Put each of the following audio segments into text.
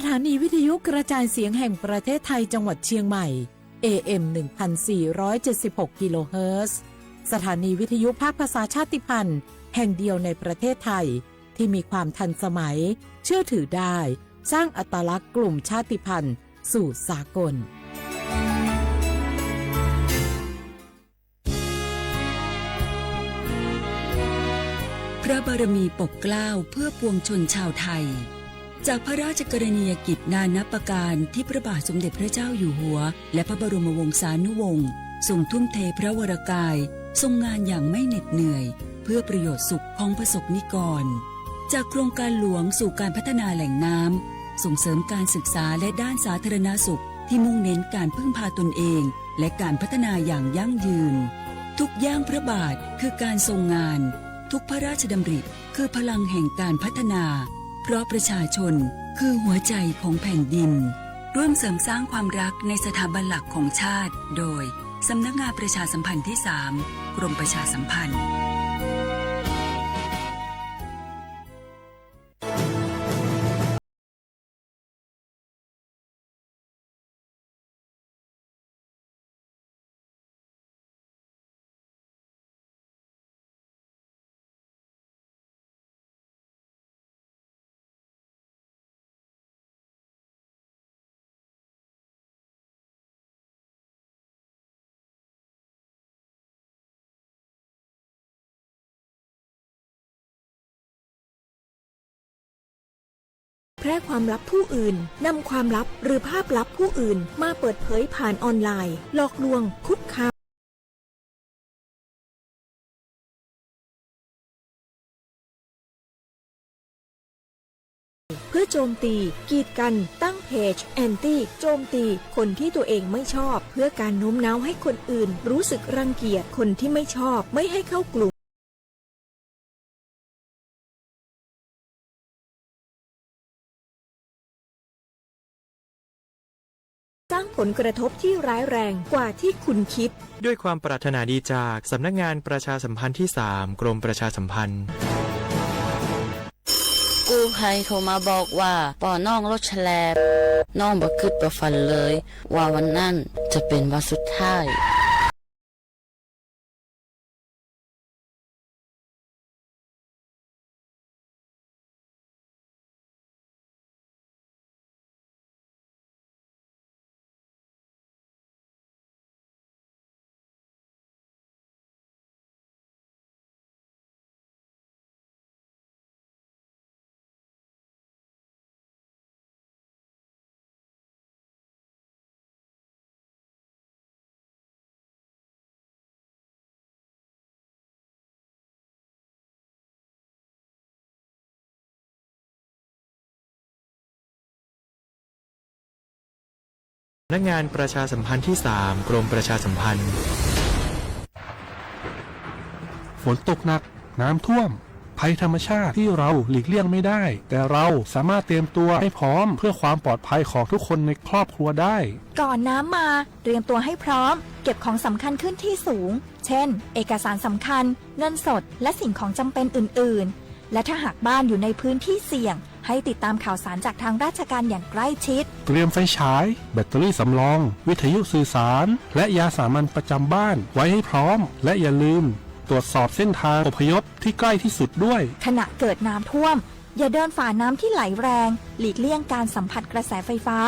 สถานีวิทยุกระจายเสียงแห่งประเทศไทยจังหวัดเชียงใหม่ เอ เอ็ม หนึ่งพันสี่ร้อยเจ็ดสิบหก กิโลเฮิรตซ์ สถานีวิทยุภาคภาษาชาติพันธุ์แห่งเดียวในประเทศไทย ที่มีความทันสมัย เชื่อถือได้ สร้างอัตลักษณ์กลุ่มชาติพันธุ์สู่สากล พระบารมีปกเกล้าเพื่อปวงชนชาวไทย จากพระราชกรณียกิจนานับประการที่พระบาทสมเด็จพระเจ้าอยู่หัว และพระบรมวงศานุวงศ์ทรงทุ่มเทพระวรกาย ทรงงานอย่างไม่เหน็ดเหนื่อย เพื่อประโยชน์สุขของประสบนิกร จากโครงการหลวงสู่การพัฒนาแหล่งน้ำ ส่งเสริมการศึกษาและด้านสาธารณสุขที่มุ่งเน้นการพึ่งพาตนเอง และการพัฒนาอย่างยั่งยืน ทุกย่างพระบาทคือการทรงงาน ทุกพระราชดำริคือพลังแห่งการพัฒนา เพราะประชาชนคือหัวใจของแผ่นดิน ร่วมเสริมสร้างความรักในสถาบันหลักของชาติ โดย สำนักงานประชาสัมพันธ์ที่สาม กรมประชาสัมพันธ์ แพร่ความลับผู้อื่น นำความลับหรือภาพลับผู้อื่นมาเปิดเผยผ่านออนไลน์ หลอกลวง คุกคาม เพื่อโจมตี กีดกัน ตั้งเพจ แอนตี้ โจมตี คนที่ตัวเองไม่ชอบ เพื่อการโน้มน้าวให้คนอื่นรู้สึกรังเกียจ คนที่ไม่ชอบ ไม่ให้เข้ากลุ่ม สร้างผลกระทบที่ร้ายแรงกว่าที่คุณคิด ด้วยความปรารถนาดีจากสำนักงานประชาสัมพันธ์ที่สาม กรมประชาสัมพันธ์ กู้ภัยโทรมาบอกว่าปอน้องรถแฉลบ น้องบ่คิดบ่ฝันเลยว่าวันนั้นจะเป็นวันสุดท้าย พนักงานประชาสัมพันธ์ที่สาม กรมประชาสัมพันธ์ ฝนตกหนัก น้ำท่วม ภัยธรรมชาติที่เราหลีกเลี่ยงไม่ได้ แต่เราสามารถเตรียมตัวให้พร้อมเพื่อความปลอดภัยของทุกคนในครอบครัวได้ ก่อนน้ำมา เตรียมตัวให้พร้อม เก็บของสำคัญขึ้นที่สูง เช่น เอกสารสำคัญ เงินสด และสิ่งของจำเป็นอื่นๆ และถ้าหากบ้านอยู่ในพื้นที่เสี่ยง ให้ติดตามข่าวสารจากทางราชการอย่างใกล้ชิด เตรียมไฟฉาย แบตเตอรี่สำรอง วิทยุสื่อสาร และยาสามัญประจำบ้านไว้ให้พร้อม และอย่าลืมตรวจสอบเส้นทางอพยพที่ใกล้ที่สุดด้วย ขณะเกิดน้ำท่วม อย่าเดินฝ่าน้ำที่ไหลแรง หลีกเลี่ยงการสัมผัสกระแสไฟฟ้า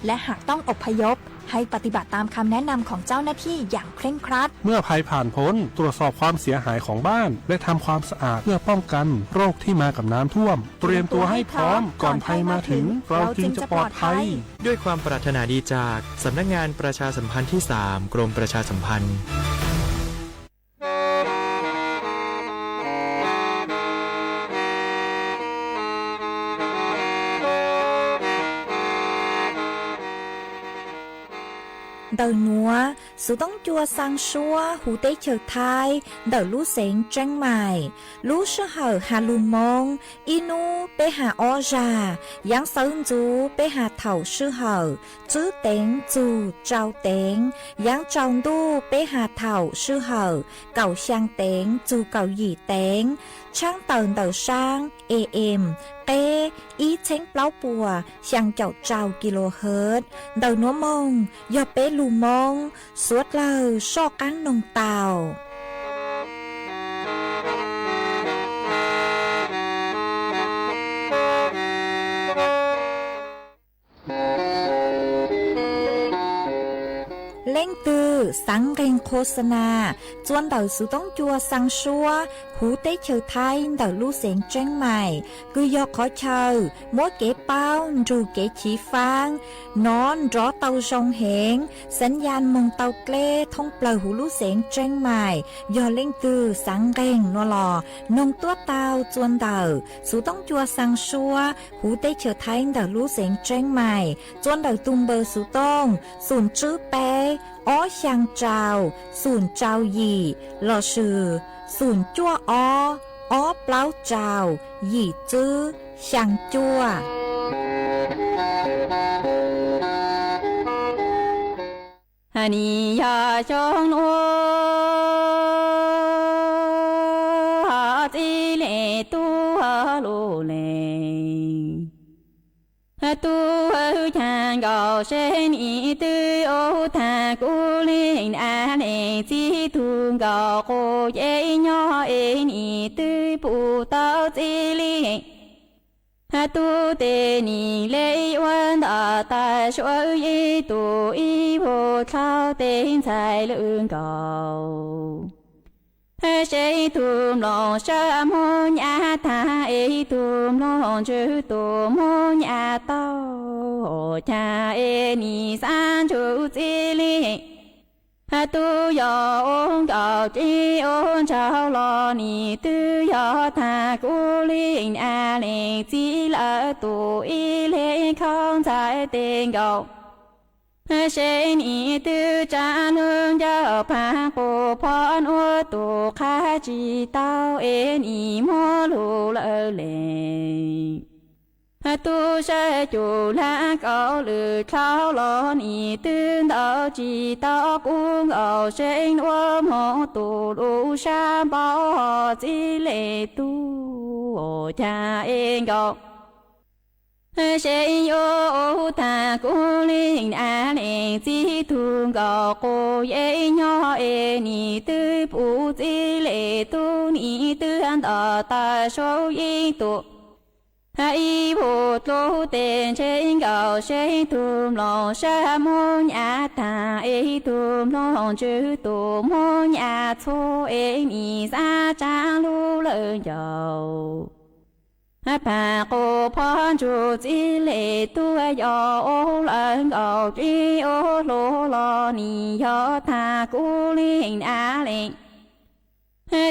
และหากต้องอพยพ ให้ปฏิบัติตามคำแนะนำของเจ้าหน้าที่อย่างเคร่งครัด เมื่อภัยผ่านพ้น ตรวจสอบความเสียหายของบ้าน และทำความสะอาดเพื่อป้องกันโรคที่มากับน้ำท่วม เตรียมตัวให้พร้อม ก่อนภัยมาถึง เราจึงจะปลอดภัย ด้วยความปรารถนาดีจากสำนักงานประชาสัมพันธ์ที่สาม กรมประชาสัมพันธ์ Ntawm nuav, xuv toob cua xaa suab huv teb chaws Thaib ntawm lub xeev Tseeb Maim. Lub sij hawm has lug Moob, ib nub peb has ob zag, yaav xawv ntxuv peb has thaum sij hawm tswb teev txug tsau teev, yaav tsaus ntuj peb has thaum sij hawm kaum xyaa teev txug kaum yim teev. Tshaab tawm ntawm saab A M qeb ib txheeb plaub puas xyaa caum rau kilohertz. Ntawm nuav moog yog peb lug Moob suav dlawg soj qaab noog tau. Leej twg xaav nqeeg qhua xa nas txua ntawm xuv toob cua xaa suab huv teb chaws Thaib ntawm lub xeev Tseeb Mais, kws yog qhov chaw muab kev paub nrug kev chiv faab nov nrov tau zoo heev, xaav yaj moog tau dleb thoob plawg huv lub xeev Tseeb Mais, yog leej twg xaav nqeeg nuav los noog tuab tau txua ntawm xuv toob cua xaa suab huv teb chaws Thaib ntawm lub xeev Tseeb Mais, txua ntawm tug npawb xuv tooj xum tswb peb ob xyaa rau xum rau yim lossis xum cuaj ob ob plaub rau yim tswb xyaa cuaj. Nim yog xyoo nuav txij le tub lug le, tub caag nkaus seb nim twb ua taag kuv le na le txij tug nkaus quas yeeb nyob es nim twb pum tau txij le. Tub tes nim le ua ntawm tas suav ib tug ib vuag dlhau tes ntxhais lawm nkaus. Seb tug mloog sab muab nyab taag es tug mloog ntswg tug muab nyab tau, caag es nim xaav ntsug txij le. Tub yog ua nkaus tib ua ntsauv los nim twb yog taag kuv le na le txij lawm tug ib le khaub ntxhais tes nkaus. Seb nim twb tsaa lug ncauj paag quas phom nuav tug qab tsi tau es nim muab lug lawm le. Tub sab cum lab kaum lwm dlhau los nim twb ntawd tsi tau kuv nkaus seb ua moog tug lub sab npau txij le tub caag es nkaus. Seb yuav ua taag kuv le na le txij tug nkaus quas yeeb nyob es nim twb pum txij le tub nim twb ntawd tas suav ib tug ib vuag dlhau tes ntshe nkaus seb tug mloog sab muab nyab taag es tug mloog ntswg tug muab nyab txhua es nim xaav tsaa lug lawm nkaus. Paag quas phom ntsug txij le tub yog ua lawm nkaus tib ua hluas los nim yog taag kuv le na le.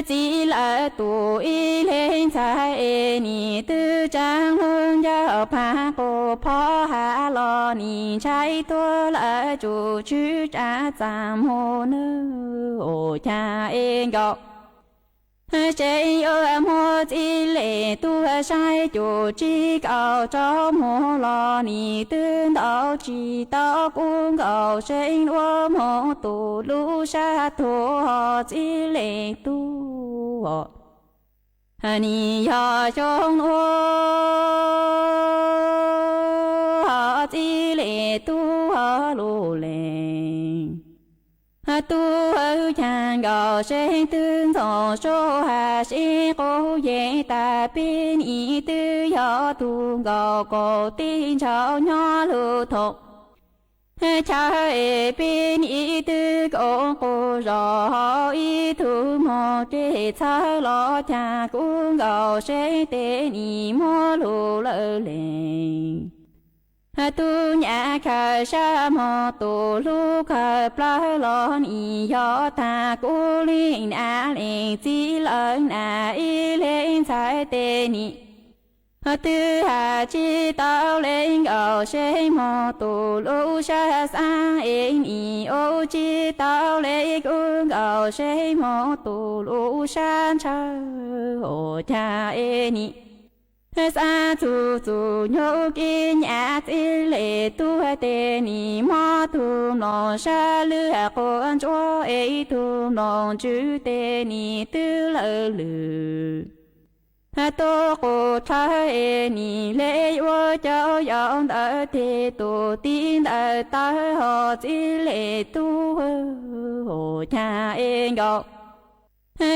Txij lawm tug ib le ntxhais es nim twb tsaa lug ncauj paag quas phom has los nim ntshai tuag lawm tsum tswv tsaa txaj muag nawb caag es nkaus. Seb yuav muab txij le tub saib cum tsib kaum rau muag los nim twb ntawd tsi tau kuv nkaus seb ua moog tug lub sab thuav txij le tub. Nim yog xyoo nuav txij le tub lug le. Tub caag nkaus seb twb ntxoov sua has sib quv yeej tas peb nim twb yog tug nkaus kaum tij ntsauv nyob lug thaum chaw es peb nim twb koom quas zog ib tug moog ces txhawb los caag kuv nkaus seb tes nim muab lug lawm le. Tub nyab khaws sab moog tug lub khaws plawg los nim yog taag kuv le na le txij lawm na ib le ntxhais tes nim twb has tsi tau le nkaus seb moog tug lub sab xaab es nim ua tsi tau le kuv nkaus seb moog tug lub sab ntshaw caag es nim xaab txug txug nyuj kib nyab txij le tub tes nim mob tug mloog sab lwj quas ntsuab es tug mloog ntswg tes nim twb lawv lwm. Tub qus rhawv es nim le ua cov yau ntawd tes tus tib ntawd tawv ho txij le tub hu cas es nkaus.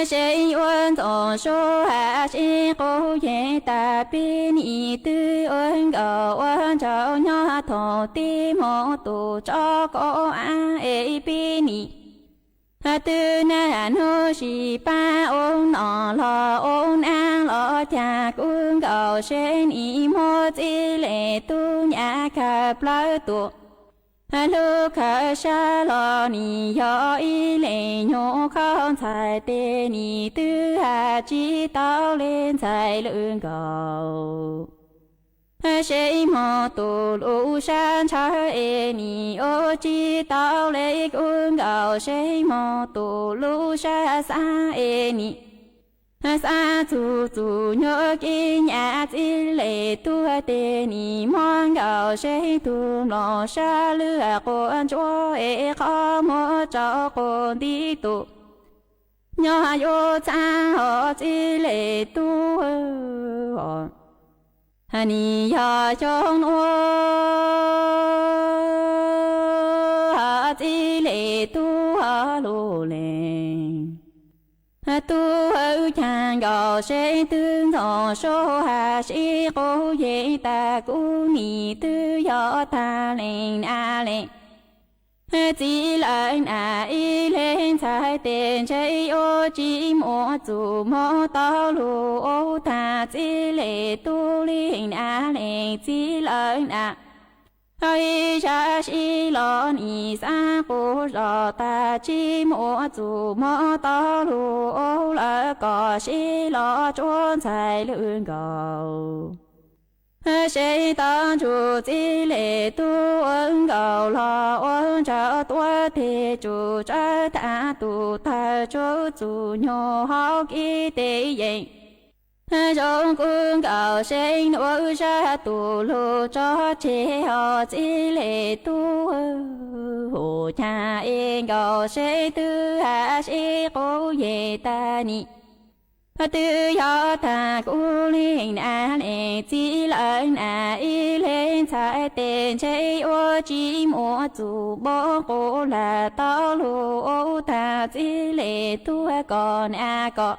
Seb ua ntxoov sub has sib qub yees tas peb nim twb ua nkaus ua ntsauv nyob thaum tib hmo tus tsov kov av es peb nim twb nag hnub sis pab ua nom los ua nab los cas kub nkaus seb nim muab txij le tub nyam khaws plawv tuam. Hlub khaws sab los nim yog ib leeg nyuam qhuav ntxhais tes nim twb has tsis tau le ntxhais lwm nkaus. Seb hmo tus lub sab ntshaw es nim ua tsis tau le kub nkaus seb hmo tus lub sab xab es nim xab txug txug nyuag kib nyam txij le tuag tes nim muab nkaus seb tug mlom sab lwj quav ntsuab es qhov muag rau quas nti tus nyob yuav txaj ho txij le tub nim yog xyoo nuav txij le tub lug le. Tub hawv caag nkaus seb twb ntxoov sub has sib qub yees tas kub nim twb yog tag leej nam leej txiv lawm nam ib leeg ntxhais tes ntshe yuav tsis muaj txuj mob tau lug ub tag txij le tub leej nam leej txiv lawm nam. Ib zag sib los nim xaav qub zog tag tsis muaj txuj mob tau lug ub lawm kom sib los tsuav ntxhais lwm nkaus. Seb tau ntsug txij le tub ua nkaus los ua ntsauv tuab teg tsum tsawv tag tus tawg tsuav txug nyuag hauv kib teb yees. Zoo kub nkaus seb nuav zag tus lug tso tseg ho txij le tub hu caag es nkaus seb twb has sib qub yees tag nim twb yog tag kub leej nam leej txiv lawm nam ib leeg ntxhais tes ntshe yuav tsis muaj txuj mob qub lam tau lug ub tag txij le tub kom nam kom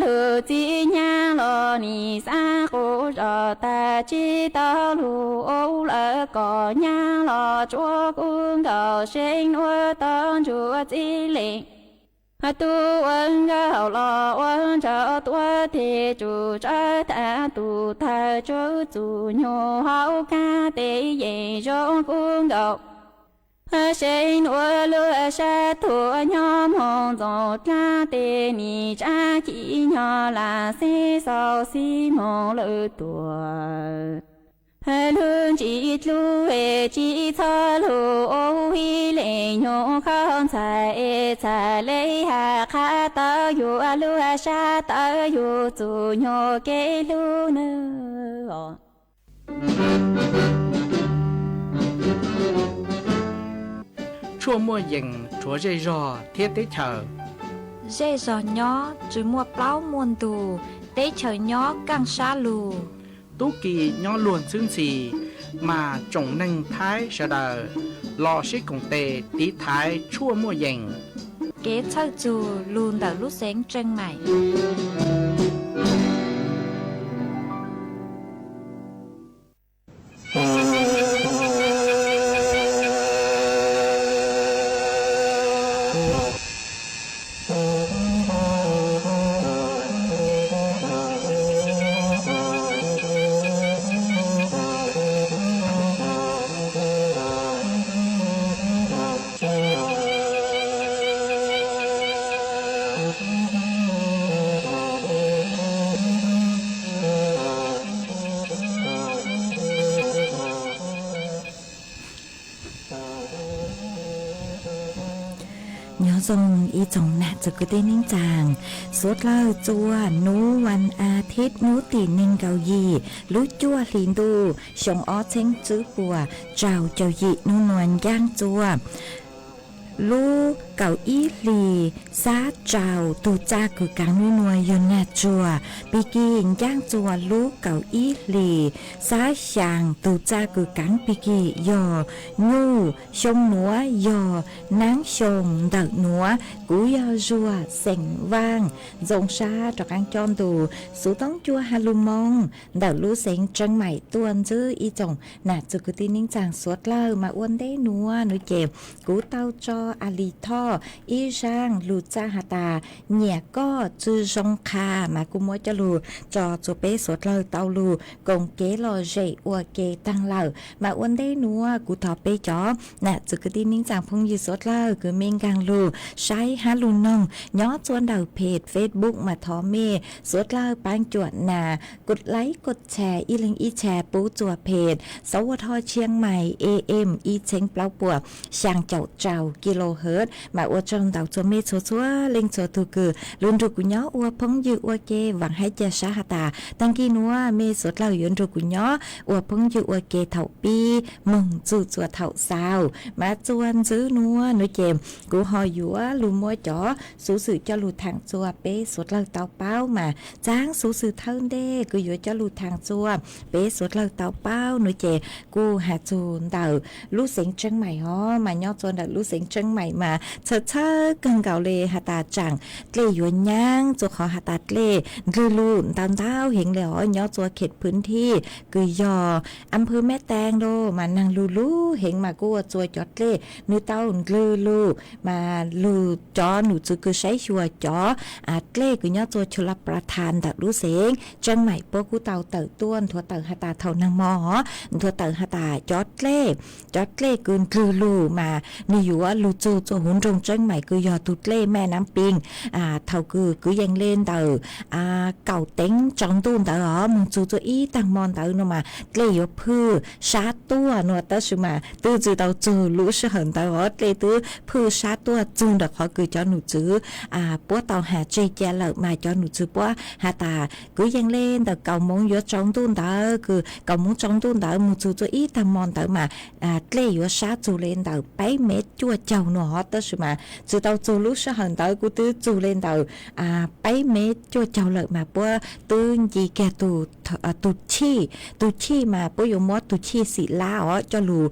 lug txij nyab los nim xaav qub zog tag tsis tau lug ub lawm kom nyab los tsuav kub nkaus seb nuav tau ntsug txij le tub ua nkaus los ua ntsauv tuab teg tsum tsawv tag tus tawg tsuav txug nyuag hauv kab teb yees zoo kub nkaus seb nuav lub sab tuam nyob moog ntxoov dlaab teb nim tsab ci nyob lam xeb xaus xib moog lawm tuam. Lug ntsis dlub es tsis txhob lug ub ib leeg nyuag qhov ntxhais es txhais le has qhab tawv yug lub sab tawv yug txug nyuag kev hlub nawb. Tshuaj muaj yees rhuav zej zog thiab teb chaws. Zej zog nyob tsis muaj plaub muaj ntug, teb chaws nyob kaaj sab lug. Tub ki nyob luag ntxhwb ntxhi, mas tsoom neeg Thaib sawv daws los sib koom tes tiv thaiv tshuaj muaj yees. Kev txhawj txug lug ntawm lub xeev Tseej Maim. Nyob zoo ib tsoom nam txiv kwv tij neej tsaa, suav dlawg txua nub vas as thiv nub tim neeg nkaum yim lub cuaj hli ntuj xyoo ob txheeb tswb puas rau caum yim nub nua ncaaj txua lub kaum ib hlis xab rau tug txaj kws kaav nub nua yog Nag Tsuag, Pig Kig ncaab txuas lub kaum ib hlis xab xyaa tug txaj kws kaav Pig Kig yog Nyuj, xyoo nuav yog Naab xyoo ntawm nuav. Kuv yog Zuag xeem Vaaj, zoo sab rov qaab coj ntu xuv toob cua has lug moo ntawm lub xeev Tseeb Maim tuaj ntsib ib tsoom nam txwv kwv tij neej tsaa suav dlawg. Mas ua ntej nuav nuav ces kuv tau tso Alis Thoj ib zaaj lug txaj has tas Nyiam Koj Tsi Zoo Qha mas kuv muab coj lug tso tsua peb suav dlawg tau lug koom kev lom zem ua ke taag lawm. Mas ua ntej nuav kuv thov peb cov nam txwv kwv tij neej tsaa phooj ywg suav dlawg kws mej nkaag lug saib hab lug noog nyob tsua ntawm peg Facebook mas thov mej suav dlawg paab cuam nas kos laib kos tshare ib leeg ib tshare pub tsua peg Sawv Ua Thoj Tshiab Mais A M ib txheeb plaub puas xyaa caum rau kilohertz. Mas ua tsaug ntau tsua mej txhua txhua leej txhua tug kws lug nrug kuv nyob ua phooj ywg ua ke. Vaam hab ca sab has tas taag kis nuav mej suav dlawg yuav nrug kuv nyob ua phooj ywg ua ke thaum pib moog txug tsua thaum xaus. Mas tsua ntsib nuav nuav ces kuv ho yuav lug muab cov xuv xwm coj lug thaam tsua peb suav dlawg tau paub. Mas txav xuv xwm thawj ntej kws yuav coj lug thaam tsua peb suav dlawg tau paub nuav ces kuj has txug ntawm lub xeev Tseeb Maim os. Mas nyob tsua ntawm lub xeev Tseeb Maim mas txhawj txhawj kawg nkaus le has tas tsaam dlej yuav nyaab tsua qhov has tas dlej ndlwg lug ntau ntau heev le os. Nyob tsua kheem pwv thij kws yog am phwv Meb Teeg lug mas naag lug lug heev mas kuj ua tsua cov dlej nwg tau ndlwg lug. Mas lug cov num txwv kws saib xyuas cov dlej kws nyob tsua Chula Pratan ntawm lub xeev Tseeb Maim puab kuj tau tawm tuaj nthuav tawm has tas thaum naag mo nthuav tawm has tas cov dlej, cov dlej kws ndlwg lug mas nwg yuav lug txug tsua huv nroog Tseeb Maim kws yog tug dlej Mej Naab Pig. Thaum kws kwv yees le ntawm kaum teev tsaus ntuj ntawd os moog txug tsua ib taag mo ntawd nuav mas dlej yuav phwj sab tuaj nuav. Tab sis mas twb tsi tau txug lub sij hawm ntawd os dlej twb phwj sab tuaj txug ntawm qhov kws cov num txwv puab tau has tseg ca lawm mas cov num txwv puab has tas kwv yees le ntawm kaum moov yuav tsaus ntuj ntawd, kws kaum moov tsaus ntuj ntawd moog txug tsua ib taag mo ntawd mas dlej yuav sab txug le ntawm peb mev cuaj caug nuav os. Tab sis mas tsi tau txug lub sij hawm ntawd kuj twb txug le ntawm peb mev cuaj caug lawm mas puab twb nci kag tug chij, tug chij mas puab yuav muab tug chij xim lab os coj lug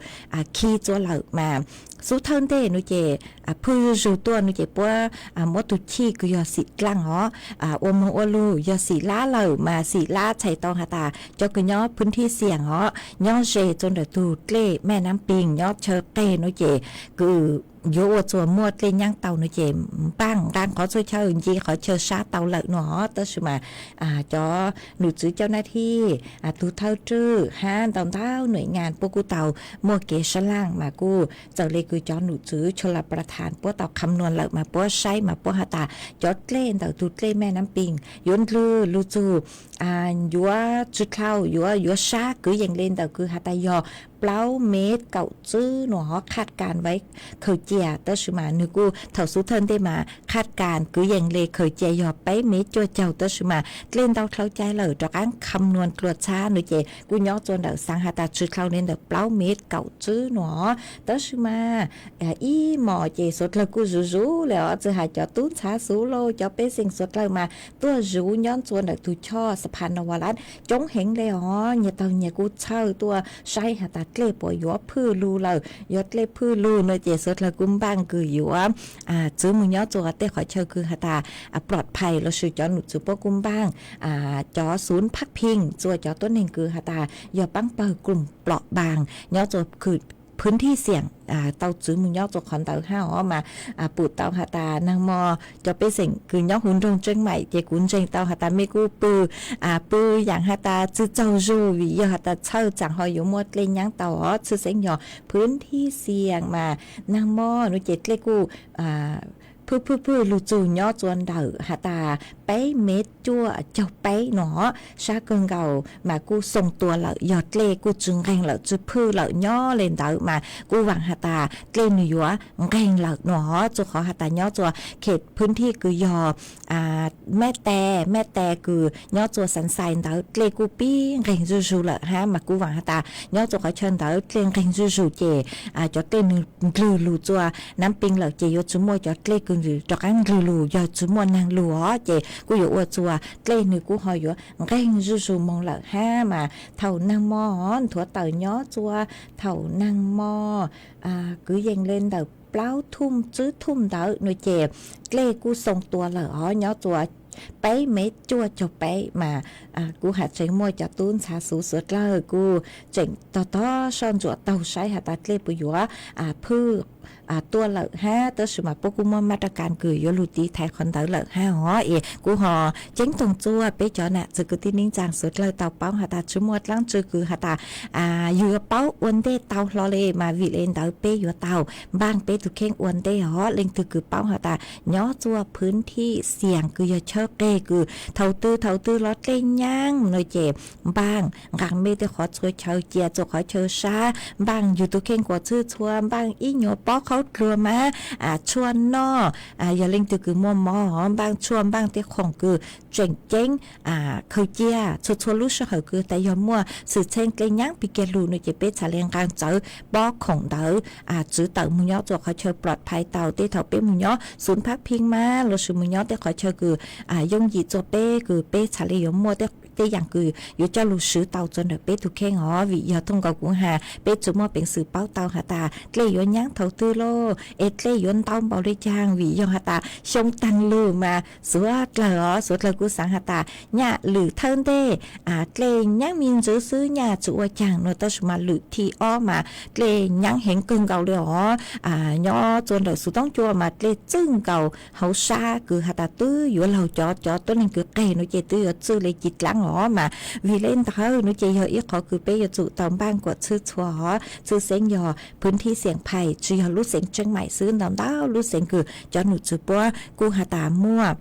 khi tsua lawm mas xuv thawj ntej nuav ces phwj zug tuaj nuav ces puab muab tug chij kws yog xim dlaaj os ua moog ua lug yog xim lab lawm mas xim lab txhais tau has tas cov kws nyob pwv thij xiam os nyob ze tsua ntawm tug dlej Mej Naab Pig nyob chaw qeg nuav ces kws yuav ua tsua muaj dlej nyaab tau nuav ces npaaj nqaa qhov txhua chaw nci qhov chaw sab tau lawm nuav os. Tab sis mas cov num txwv cauj naj thij, tug thawj rwj hab ntau ntau nuam nyaam puab kuj tau muaj kev sab laaj mas kuj txawm le kws cov num txwv Chula Pratan puab tau kham nuam lawm mas puab saib mas puab has tas cov dlej ntawm tug dlej Mej Naab Pig yuav ndlwg lug txug yuav tsi dlhau yuav yuav sab kwv yees le ntawm kws has tas yog plaub mev kaum tswb nuav hov khaj kas vais khaws cia. Tab sis mas nwg kuj thaum xuv thawj ntej mas khaj kas kwv yees le khaws cia yog peb mev cuaj caug tab sis mas dlej ntau dlhau cai lawm rov qaab kham nuam dlua txhab nuav ces kuj nyob tsua ntawm xaav has tas tsi dlhau le ntawm plaub mev kaum tswb nuav. Tab sis mas ib mos ces suav dlawg kuj zuv zuv le os txwm has cov tub ntxhab xuv lauj cov pej xeem suav dlawg mas tuaj zuv nyob tsua ntawm tug choj Xapha Navas Las coob heev le os. Nyias taug nyias kuj txhawj tuaj saib has tas dlej puas yuav phwj lug lawm. Yog dlej phwj lug nuav ces suav dlawg kuj npaaj kws yuav txwv moog nyob tsua tej qhov chaw kws has tas plom phais lossis cov num txwv puab kuj npaaj cov xuv phaj phij tsua cov tuab neeg kws has tas yog paab pawg krum plom npaas nyob tsua pwv thij xiam tau txwv moog nyob tsua qhov ntawd hab os mas pum tau has tas naag mo cov pej xeem kws nyob huv nroog Tseeb Maim ces kuv ntseeg tau has tas mej kuj pw pw yaam has tas tsi tsaug zug vim yog has tas txhawj tsaam ho yuav muaj dlej nyaab tau os. Tshwj xeeb yog pwv thij xiam mas naag mo nuav ces dlej kuj phwj phwj phwj lug txug nyob tsua ntawm has tas peb mev cuaj caug peb no, sab kawg nkaus mas kuj xoo tua lawm, yog dlej kuj tsi nqeeg lawm, tsi phwj lawm, nyob le ntawd mas kuj vaam has tas dlej nwg yuav nqeeg lawm no. Txug qhov has tas nyob tsua khem pwv thij kws yog mab tas, mab tas kws nyob tsua xav xais ntawd dlej kuj pib nqeeg zuj zug lawm hab, mas kuj vaam has tas nyob tsua qhov chaw ntawd dlej nqeeg zuj zug ces cov dlej nwg ndlwg lug tsua nab pee lawm ces yuav tsi muaj cov dlej kws rov qaab ndlwg lug, yog tsi muaj naag lug os ces kuj yuav ua tsua dlej nwg kuj ho yuav nqeeg zuj zug moog lawm hab. Mas thaum naag mo nthuav tawm nyob tsua thaum naag mo kwv yees le ntawm plaub thum tswb thum ntawd no ces dlej kuj xoo tua lawm os, nyob tsua peb mev cuaj caug peb mas kuv has tseem muaj cov tub ntxhais xuv suav dlawg kuj tseem tog tog soj ntsuam taug saib has tas dlej puas yuav phwj tuaj lawm hab, tab sis mas puab kuj muaj maj raj kas kws yuav lug tiv thaiv qhov ntawd lawm hab os. Es kuj ho ceeb toog tsua peb cov nam txwv kwv tij neej tsaa suav dlawg tau paub has tas tsi muaj dlaab tsi kws has tas yug yuav paub ua ntej tau hlo le, mas vim le ntawd peb yuav tau npaaj peb tug kheej ua ntej os. Leej twg kws paub has tas nyob tsua pwv thij xiam kws yog chawb qeg kws thaus twg thaus twg los dlej nyaab no ces npaaj nqaa mej tej qhov txhua chaw, cia tsua qhov chaw sab, npaaj yug tug kheej kuam txhwb txhua, npaaj ib nyuas pob qaub dluag mas tshua noj. Yog leej twg kws muaj mob, npaaj tshuaj, npaaj tej khoom kws tseem ceeb khaws cia txhua txhua lub sij hawm kws tas yog muaj xwm txheej dlej nyaab pig kiag lug no ces peb txhad le nqaa txawv pob khoom ntawd txwv tawm moog nyob tsua qhov chaw plot phais tau. Tej thaum peb moog nyob xuv phaab phee mas lossis moog nyob tej qhov chaw kws yooj yim tsua peb kws peb txhad le yuav muaj tej yaam kws yuav coj lug swv tau tsua ntawm peb tug kheej os. Vim yog thooj nkaus kuv has peb tsi muaj peev xwm paub tau has tas dlej yuav nyaab thaus twg lauj, es dlej yuav ntau npaum le caag, vim yog has tas xyoo taag lug mas suav dlawg os, suav dlawg kuj xaav has tas nyaj lwm thawj ntej dlej nyaab me ntsis xwb nyaj tsi ua caag no, tab sis mas lwm thib ob mas dlej nyaab heev kawg nkaus le os. Nyob tsua ntawm xuv toob cua mas dlej txwj nkaus hauv sab kws has tas twb yuav laug cov, cov tuab neeg kws qeg no ces twb yuav txwj le ci dlaab os. Mas vim le ntawd no ces yog ib qhov kws peb yuav tsum tau npaaj kuam txhwb txhua os. Tshwj xeeb yog pwv thij xiam phais tsi yog lub xeev Tseeb Maim xwb, ntau ntau lub xeev kws cov num tswv puab kuj has tas muaj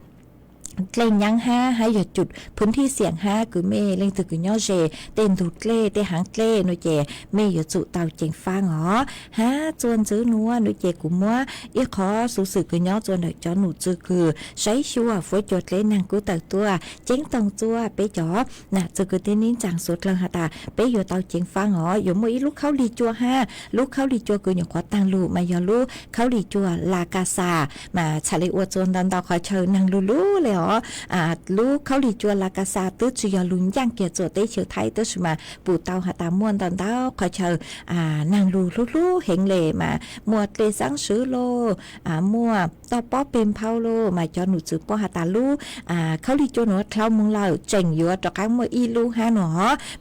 dlej nyaab hab, hab yog cum pwv thij xiam hab kws mej leej twg kws nyob ze tej ntug dlej tej haav dlej no ces mej yuav tsum tau ceev faab os. Hab tsua ntxiv nuav no ces kuv muab ib qhov xuv xwm kws nyob tsua ntawm cov num tswv kws saib xyuas fuab cua dleb naag kub tawm tuaj ceeb toog tsua peb cov nam txwv kwv tij neej tsaa suav dlawg has tas peb yuav tau ceev faab os. Yuav muaj ib lub khaub lig cua hab, lub khaub lig cua kws nyuam qhuav taag lug mas yog lub khaub lig cua La Casa, mas txhad le ua tsua ntau ntau qhov chaw naag lug lug le os. Lub khaub lig cua La Casa twb tsi yog lug ncaaj kiag tsua teb chaws Thaib, tab sis mas pum tau has tas muaj ntau ntau qhov chaw naag lug hlub hlub heev le, mas muaj dlej xaab swv lauj, muaj toj pob peg nphau lauj, mas cov num tswv puab has tas lub khaub lig cua nuav dlhau moog lawm tseem yuav rov qaab muaj ib lub hab no.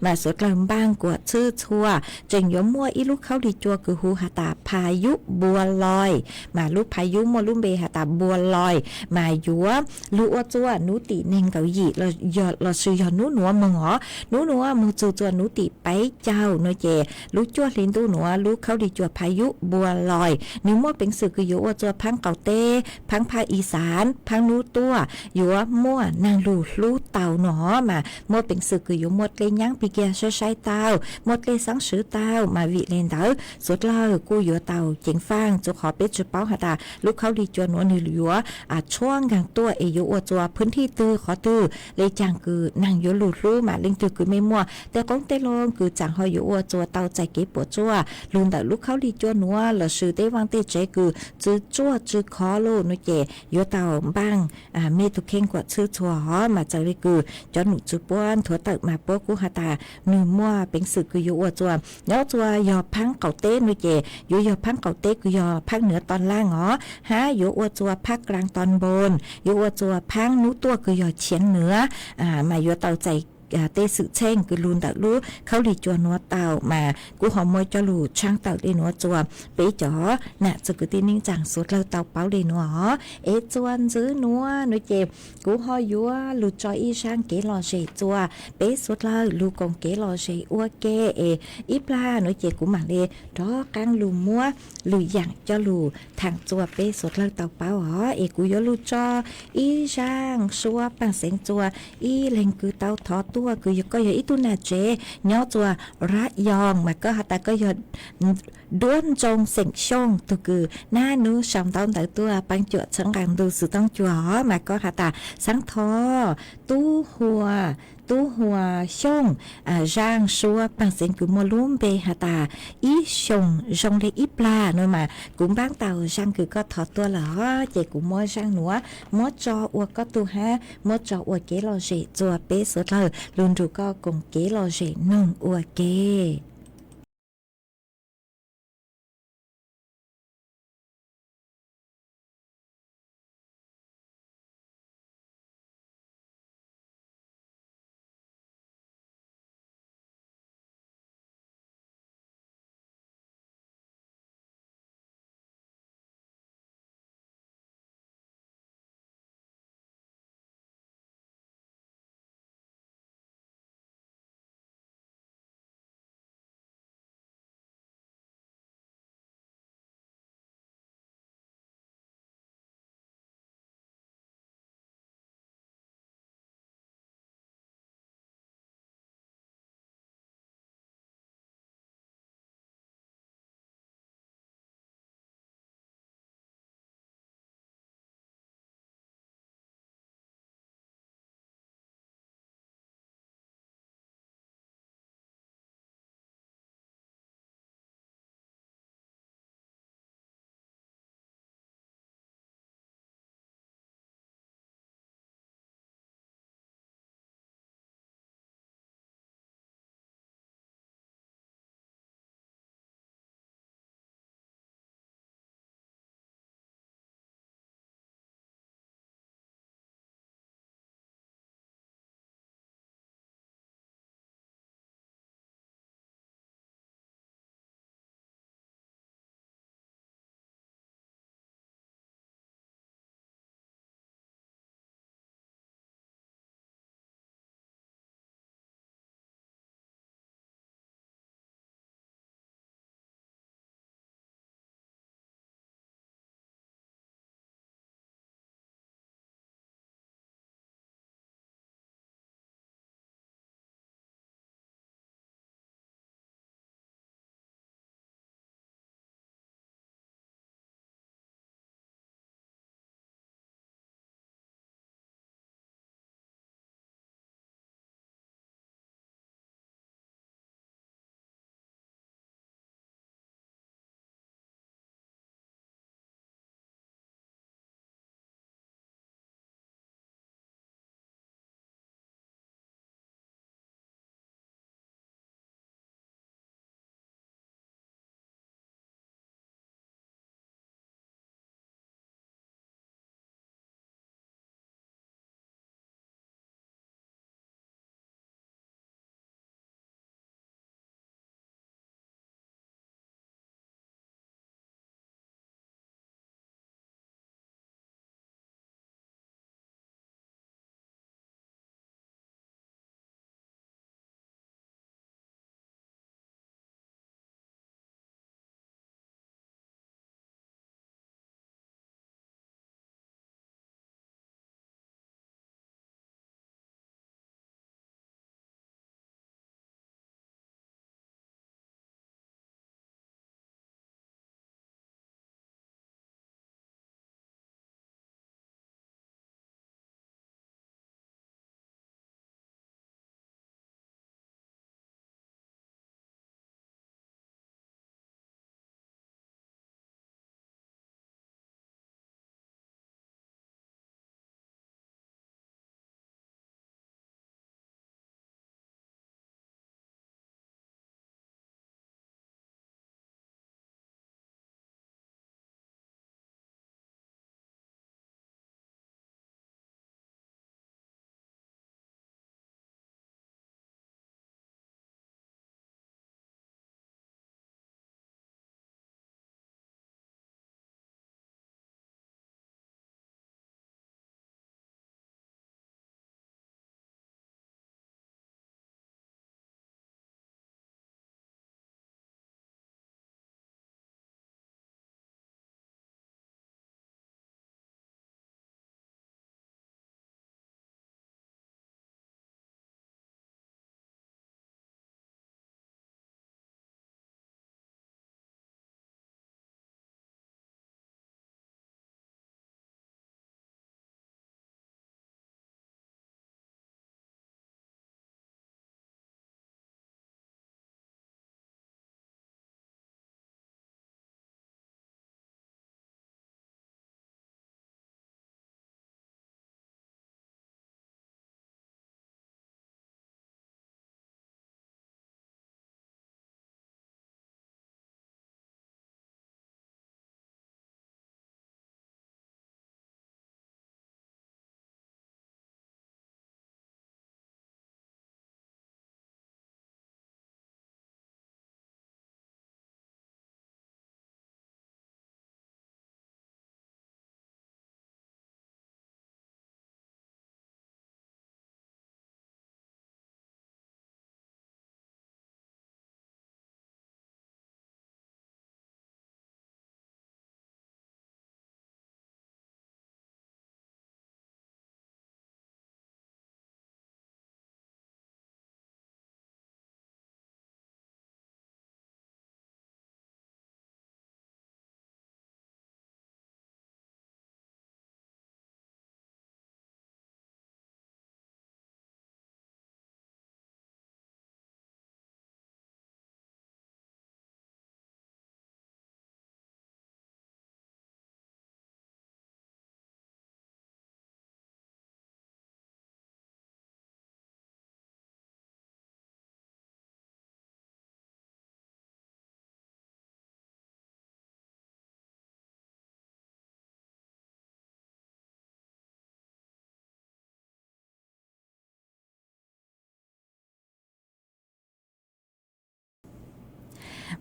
Mas suav dlawg npaaj kuam txhwb txhua, tseem yuav muaj ib lub khaub lig cua kws hu has tas Phas Yub Npua Lois, mas lub Phas Yub muaj lub npe has tas Npua Lois, mas yuav lug ua tsua nub tim neeg nkaum yim lossis yog nub nuav moog os. Nub nuav moog txug tsua nub tim peb caug no ces lub cuaj hli ntuj nuav lub khaub lig cua Phas Yub Npua Lois nwg muaj peev xwm kws yuav ua tsua phaab qaum teb, phaab phaj i xaav, phaab nub tuaj yuav muaj naag lug hlub tau no, mas muaj peev xwm kws yuav muaj dlej nyaab pig kiag saib saib tau, muaj dlej xaab swv tau. Mas vim le ntawd suav dlawg kuj yuav tau ceev faaj, tsua qhov peb tsi paub has tas lub khaub lig cua nuav nwg yuav tshuab nkaag tuaj es yuav ua tsua pwv thij twg qhov twg le caag kws naag yuav lug hlub. Mas leej twg kws mej muaj tej qoob tej loo kws tsaam ho yuav ua tsua tau txais kev puam tsuaj lug ntawm lub khaub lig cua nuav lossis tej vaaj tej tsev kws tsi tsuaj tsi khov lauj no ces yuav tau npaaj mej tug kheej kuam txhwb txhua os. Mas txawm le kws cov num tswv puab nthuav tawm mas puab kuj has tas nwg muaj peev xwm kws yuav ua tsua, nyob tsua yog phaab qaum teb no ces yuav yog phaab qaum teb kws yog phaab nuav to laaj os, hab yuav ua tsua phaab klaag to npoos, yuav ua tsua phaab nub tuaj kws yog chiav nuav, mas yuav tau txais tej xwm txheej kws lug ntawm lub khaub lig cua nuav tau mas kuv ho muab coj lug tshaab tawm le nuav rua peb cov nam txiv kwv tij neej tsaa suav dlawg tau paub le nuav os. Es txuas ntxiv nuav nuav ces kuv ho yuav lug tso ib zaaj kev lom zem rua peb suav dlawg lug koom kev lom zem ua ke es ib plag nuav ces kuv maam le rov qaab lug muab lwm yaam coj lug thaam rua peb suav dlawg tau paub os. Es kuv yuav lug tso ib zaaj suab paaj xeev rua ib leeg kws tau thov tuaj, kws koj yog ib tug nam tsev nyob rua Rab Yoos mas koj has tas koj yog Duab Ntsoog xeem Xyooj, tug kws nab nub sau ntaub ntawv tuaj paab cuam txhawb nqaa ntu xwm toob cua os mas koj has tas xaav thov tub hua, tub hua Xyooj zaaj suab paaj xeev kws muaj lub npe has tas Ib Xyoos Zoo Le Ib Plag nuav mas kuv npaab tau zaaj kws koj thov tuaj lawm os. Ces kuv muab zaaj nuav muab tso ua koj tug hab muab tso ua kev lom zem rua peb suav dlawg lug nrug koj koom kev lom zem noog ua ke.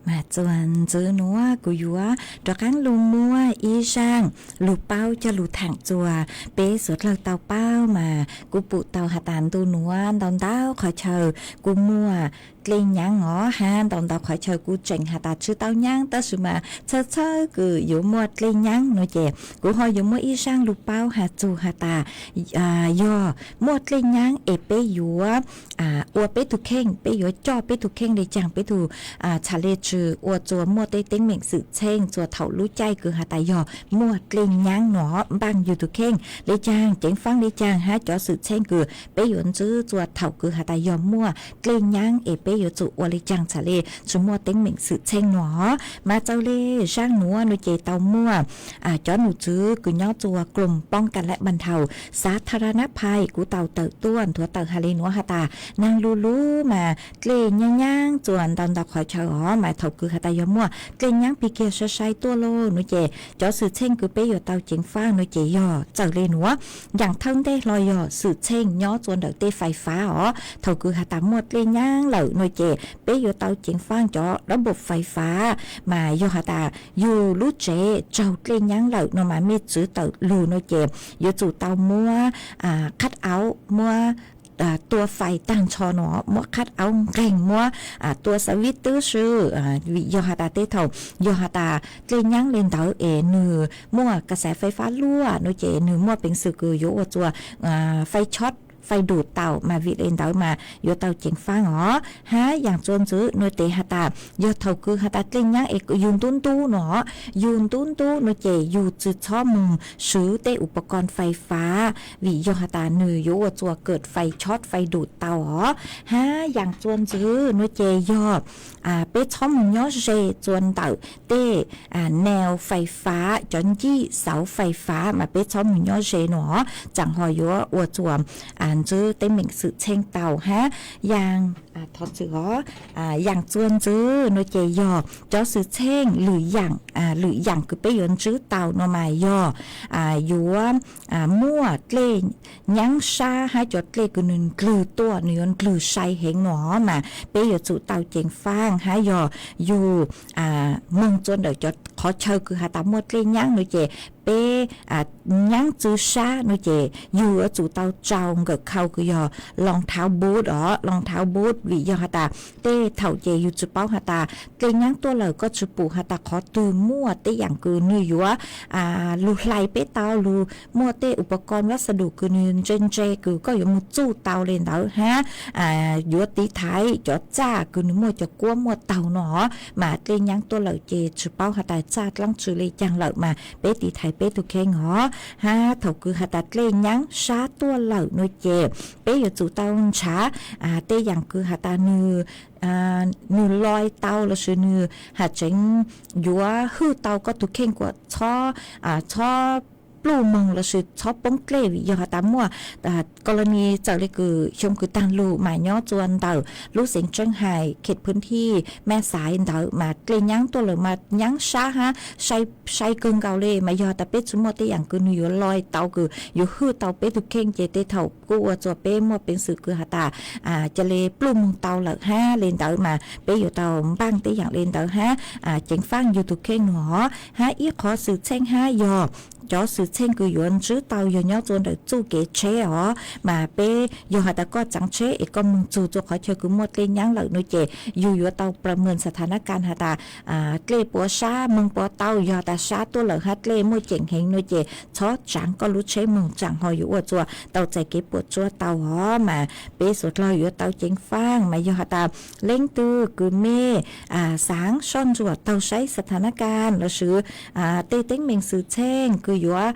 Mas txuas ntxiv nuav kuv yuav rov qaab lug muab ib zaaj lug paub coj lug thaam txuas peb suav dlawg tau paub mas kuv pum tau has tas ntu nuav ntau ntau qhov chaw kuj muaj dlej nyaab os hab ntau ntau qhov chaw kuj tseem has tas tsi tau nyaab tab sis mas txhawj txhawj kws yuav muaj dlej nyaab nua ces kuv ho yuav muab ib zaaj lug paub has txug has tas yog muaj dlej nyaab es peb yuav ua peb tug kheej, peb yuav coj peb tug kheej le caag, peb tug txhad le tsi ua txuas muaj tej teeb meem xwm txheej txuas thaum lub caij kws has tas yog muaj dlej nyaab nua npaaj yug tug kheej le caag, ceev faab le caag hab cov xwm txheej kws peb yuav ntsib txuas thaum kws has tas yog muaj dlej nyaab es peb yuav tsum ua le caag txhad le tsi muaj teeb meem xwm txheej nua. Mas txawm le zaaj nuav nua ces tau muaj cov num tswv kws nyob txuas กรมป้องกันและบรรเทาสาธารณภัย kuv tau tawm tuaj nthuav tawm has le nuav has tas naag lug lug mas dlej nyaab nyaab txuas ntau ntau qhov chaw os mas thaum kws has tas yog muaj dlej nyaab pig kiag sai sai tuaj lauj nua ces cov xwm txheej kws peb yuav tau ceev faab nua ces yog txawm le nuav. Yaam thawj ntej hlo yog xwm txheej nyob txuas ntawm tej fais fav os, thaum kws has tas muaj dlej nyaab lawm nua ces peb yuav tau ceev faab cov dab npaum fais fav. Mas yog has tas yug lub tsev raug dlej nyaab lawm nua mas mej txwv tawm lug nua ces yuav tsum tau muab qhab aub muab tua fais taag nrho nua, muab qhab aub nqeeg muab tua xav vib twb swb, vim yog has tas tej thaum yog has tas dlej nyaab le ntawd es nwg muaj kas xav fais fav luaj nua ces nwg muaj peev xwm kws yuav ua txuas fais choj fais dum tau mas vim le ntawd mas yuav tau ceev faab os. Hab yaam txuas ntxiv nua tes has tas yog thaum kws has tas dlej nyaab es yug ntub ntub nua, yug ntub ntub nua ces yug tsi txhob moog swv tej ua pa koos fais fav vim yog has tas nwg yuav ua txuas kawm fais choj fais dum tau os. Hab yaam txuas ntxiv nua ces yog peb txhob moog nyob ze txuas ntawm tej neo fais fav, cov ncij xauv fais fav mas peb txhob moog nyob ze nua tsaam ho yuav ua txuas ntsib teeb meem xwm txheej tau hab yaam thov txwm os, yaam txuas ntxiv nua ces yog cov xwm txheej lwm yaam, lwm yaam kws peb yuav ntsib tau nua mas yog yuav muaj dlej nyaab sab hab cov dlej kws nwg ndlwg tuaj, nwg yuav ndlwg sai heev nua mas peb yuav tsum tau ceev faab hab yog yug moog txuas ntawm cov qhov chaw kws has tas muaj dlej nyaab nua ces peb nyaab txwv sab nua ces yug yuav tsum tau tsau nkawm khau kws yog loos thauv bud os, loos thauv bud vim yog has tas tej thaum ces yug tsi paub has tas dlej nyaab tuaj lawm koj tsi pum has tas qhov twg muaj tej yaam kws nwg yuav lug hlais peb tau, lug muaj tej ua pa koos vab xa dum kws nwg ntse ntse kws koj yuav moog txuj tau le ntawd hab yuav tiv thaiv cov txaj kws nwg muaj cov kuab muaj taug nua mas dlej nyaab tuaj lawm ces tsi paub has tas txaj dlaab tsi le caag lawm mas peb tiv thaiv peb tug kheej os. Hab thaum kws has tas dlej nyaab sab tuaj lawm nua ces peb yuav tsum tau nrhav tej yaam kws has tas nwg loi tau lossis nwg has tseev yuav hwj tau koj tug kheej kuas txhob, txhob pluj moog lossis txhob poob dlej vim yog has tas muaj kos los nis txawm le kws xyoo kws taag lug mas nyob txuas ntawm lub xeev Tseeb Hais kheem phwv thij Maj Xaiv ntawd mas dlej nyaab tuaj lawm mas nyaab sab hab sai kawg nkaus le mas yog has tas peb tsi muaj tej yaam kws nwg yuav loi tau kws yuav hwj tau peb tug kheej ces tej thaum kuj ua txuas peb muaj peev xwm kws has tas ca le pluj moog tau lawm hab le ntawd mas peb yuav tau npaaj tej yaam le ntawd hab ceev faab yug tug kheej nua hab ib qhov xwm txheej hab yog cov xwm txheej kws yuav ntsib tau yog nyob txuas ntawm txuj kev tsheb os mas peb yog has tas koj tsaav tsheb es koj moog txug txuas qhov chaw kws muaj dlej nyaab lawm nua ces yug yuav tau ประเมินสถานการณ์ has tas dlej puas sab moog puas tau, yog has tas sab tuaj lawm hab dlej muaj ceem heev nua ces txhob tsaav koj lub tsheb moog tsaam ho yuav ua txuas tau txais kev puam tsuaj tau os mas peb suav dlawg yuav tau ceev faab mas yog has tas leej twg kws mej xaav soj ntsuam taug saib สถานการณ์ lossis tej teeb meem xwm txheej kws yuav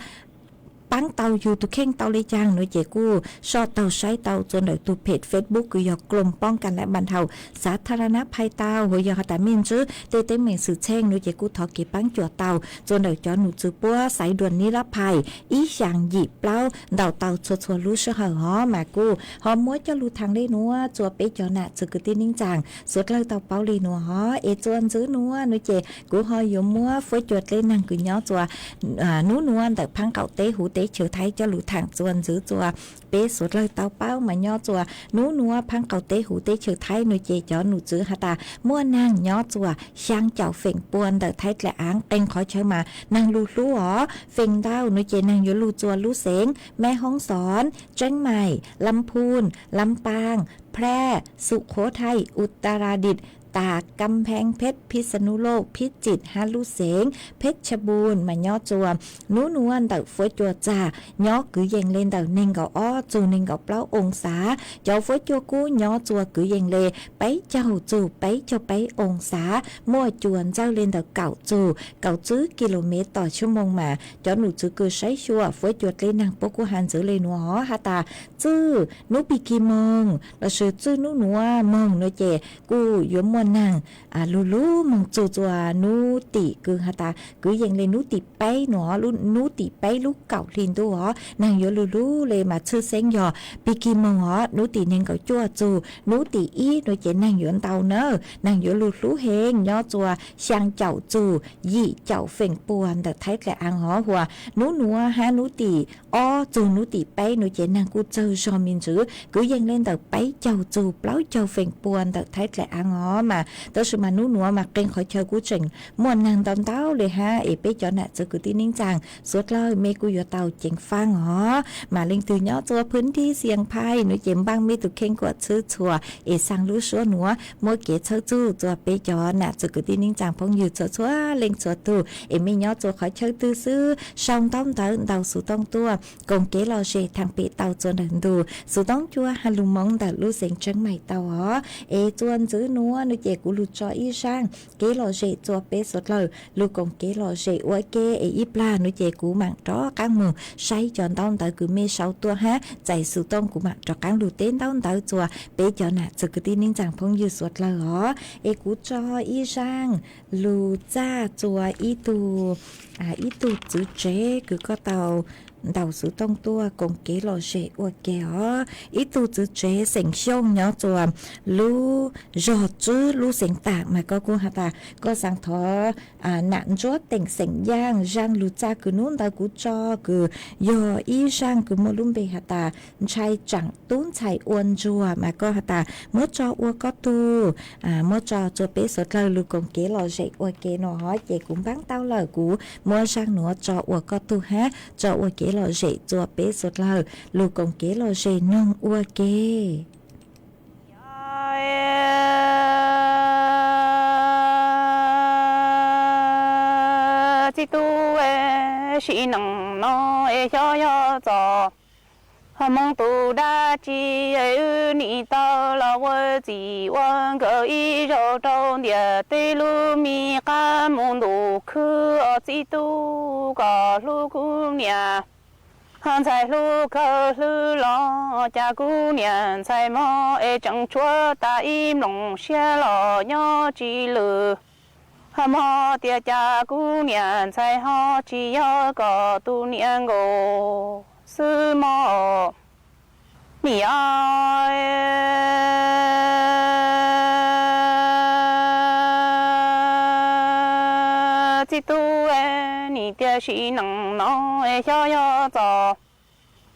paab tau yug tug kheej tau le caag nua ces kuj soj taug saib tau txuas ntawm tug phem Facebook kws yog กรมป้องกันและบรรเทาสาธารณภัย tau hab yog has tas mej ntsib tej teeb meem xwm txheej nua ces kuj thov kev paab cuam tau txuas ntawm cov num txwv puab xaiv duam nib lab phais ib xyaa yim plaub ntau tau txhua txhua lub sij hawm os mas kuj ho muab coj lug thaam le nuav txuas peb cov nam txwv kwv tij neej tsaa suav dlawg tau paub le nuav os. Es txuas ntxiv nuav nua ces kuv ho yuav muab fuab cua dleb naag kws nyob txuas nub nuav ntawm phaab qaum teb huv teb chaws Thaib coj lug thaam txuas ntxwv txuas peb suav dlawg tau paub mas nyob txuas nub nuav phaab qaum teb huv teb chaws Thaib nuav ces cov num txwv has tas muaj naag nyob txuas xyaa caum feem pua ntawm Thaib dlaim aav. Qee qhov chaw mas naag lug hlub os, feem ntau nuav ces naag yuav lug txuas lub xeev Meb Hoob Xoob, Tseeb Maim, Lam Phun, Lam Paam, Phrae, Sum Khuv Thaij, Utaradit, tas Kam Pheeb Pheb, Phij Xa Nub Loj, Phij Txim hab lub xeev Pheb Tshaj Npum mas nyob txuas nub nuav ntawm fuab cua txag nyob kwv yees le ntawm neeg nkaum ob txug neeg nkaum plaub oo xav. Cov fuab cua kub nyob txuas kwv yees le peb caug txug peb caug peb oo xav, muaj cua ntxawj le ntawm kaum txug kaum tsib kis lus mev tom tshua moos mas cov num txwv kws saib xyuas fuab cua dleb naag puab kuj has ntxwv le nuav has tas txwj nub pig kig moog lossis txwj nub nuav moog nuav ces kuj yuav muaj naag lug lug moog txug txuas nub tim kws has tas kwv yees le nub tim peb nuav, nub tim peb lub kaum hli ntuj os naag yuav lug lug le mas tshwj xeeb yog pig kig moog os nub tim neeg nkaum cuaj txug nub tim ib nuav ces naag yuav ntau na, naag yuav lug hlub heev nyob txuas xyaa caum txug yim caum feem pua ntawm Thaib dlaim aav hov huas nub nuav hab nub tim ob txug nub tim peb nuav ces naag kuj txawg zog me ntsis kwv yees le ntawm peb caug txug plaub caug feem pua ntawm Thaib dlaim aav hov mas tab sis mas nub nuav mas qee qhov chaw kuj tseem muaj naag ntau ntau le hab es peb cov nam txwv kwv tij neej tsaa suav dlawg mej kuj yuav tau ceev faaj os. Mas leej twg nyob txuas phwv nthi Xias Phais nuav ces npaaj mej tug kheej kuam txhwb txhua es xaa lub suab nuav muab kev txhawb txug txuas peb cov nam txwv kwv tij neej tsaa phooj ywg txhua txhua leej txhua tug es mej nyob txuas qhov chaw twg xwb sau ntaub ntawv ntau xuv tooj tuaj koom kev lom zem thaam pem tau txuas ntawm ntug xuv tooj cua has lug moov ntawm lub xeev Tseeb Maim tau os. Es txuas ntxwv nuav nuav ces kuv lug tso ib zaaj kev lom zem txuas peb suav dlawg lug koom kev lom zem ua ke es ib plag nuav ces kuv maam rov qaab moog saib cov ntaub ntawv kws mej sau tuaj hab txais xuv tooj kuv maam rov qaab lug teb ntaub ntawv txuas peb cov nam txwv kwv tij neej tsaa phooj ywg suav dlawg os. Es kuv tso ib zaaj lug txaj txuas ib tug, ib tug txwv tsev kws koj tau ntau xuv tooj tuaj koom kev lom zem ua ke os. Ib tug txwv tsev xeem Xyooj nyob txuas lub zog Tswb lub xeev Taam mas koj kuj has tas koj xaa thov nam Ntsuab Teem xeem Yaaj. Zaaj lug txaj kws nub ntawd kuv tso kws yog ib zaaj kws muaj lub npe has tas ntshai tsaam tub ntxhais ua ntsuag mas koj has tas muab tso ua koj tug, muab tso txuas peb suav dlawg lug koom kev lom zem ua ke no hov ces kuv npaab tau lawm kuv muab zaaj nuav tso ua koj tug hab tso ua kev lom zem txuas peb suav dlawg lug koom kev lom zem noog ua ke. Txiv tub, sim neej no es xyov yog txoj hmoo tus dab tsi es wb nim tau los ua txij ua nkawm ib zaug rau ntiaj teb lub me qab mus ntuj khwb. Txiv tub, koj hlub kuv niam ntxhais hlub kawg hlwb los cas kuv niam ntxhais mob es tseem tshuav tas ib nplooj siab los nyob tsis lwm. Mob tias cas kuv niam ntxhais ho tsis yog koj tus niam nkaus xwb mob. Nim, txiv tub, nim tiam sim neej no es xyov yog txoj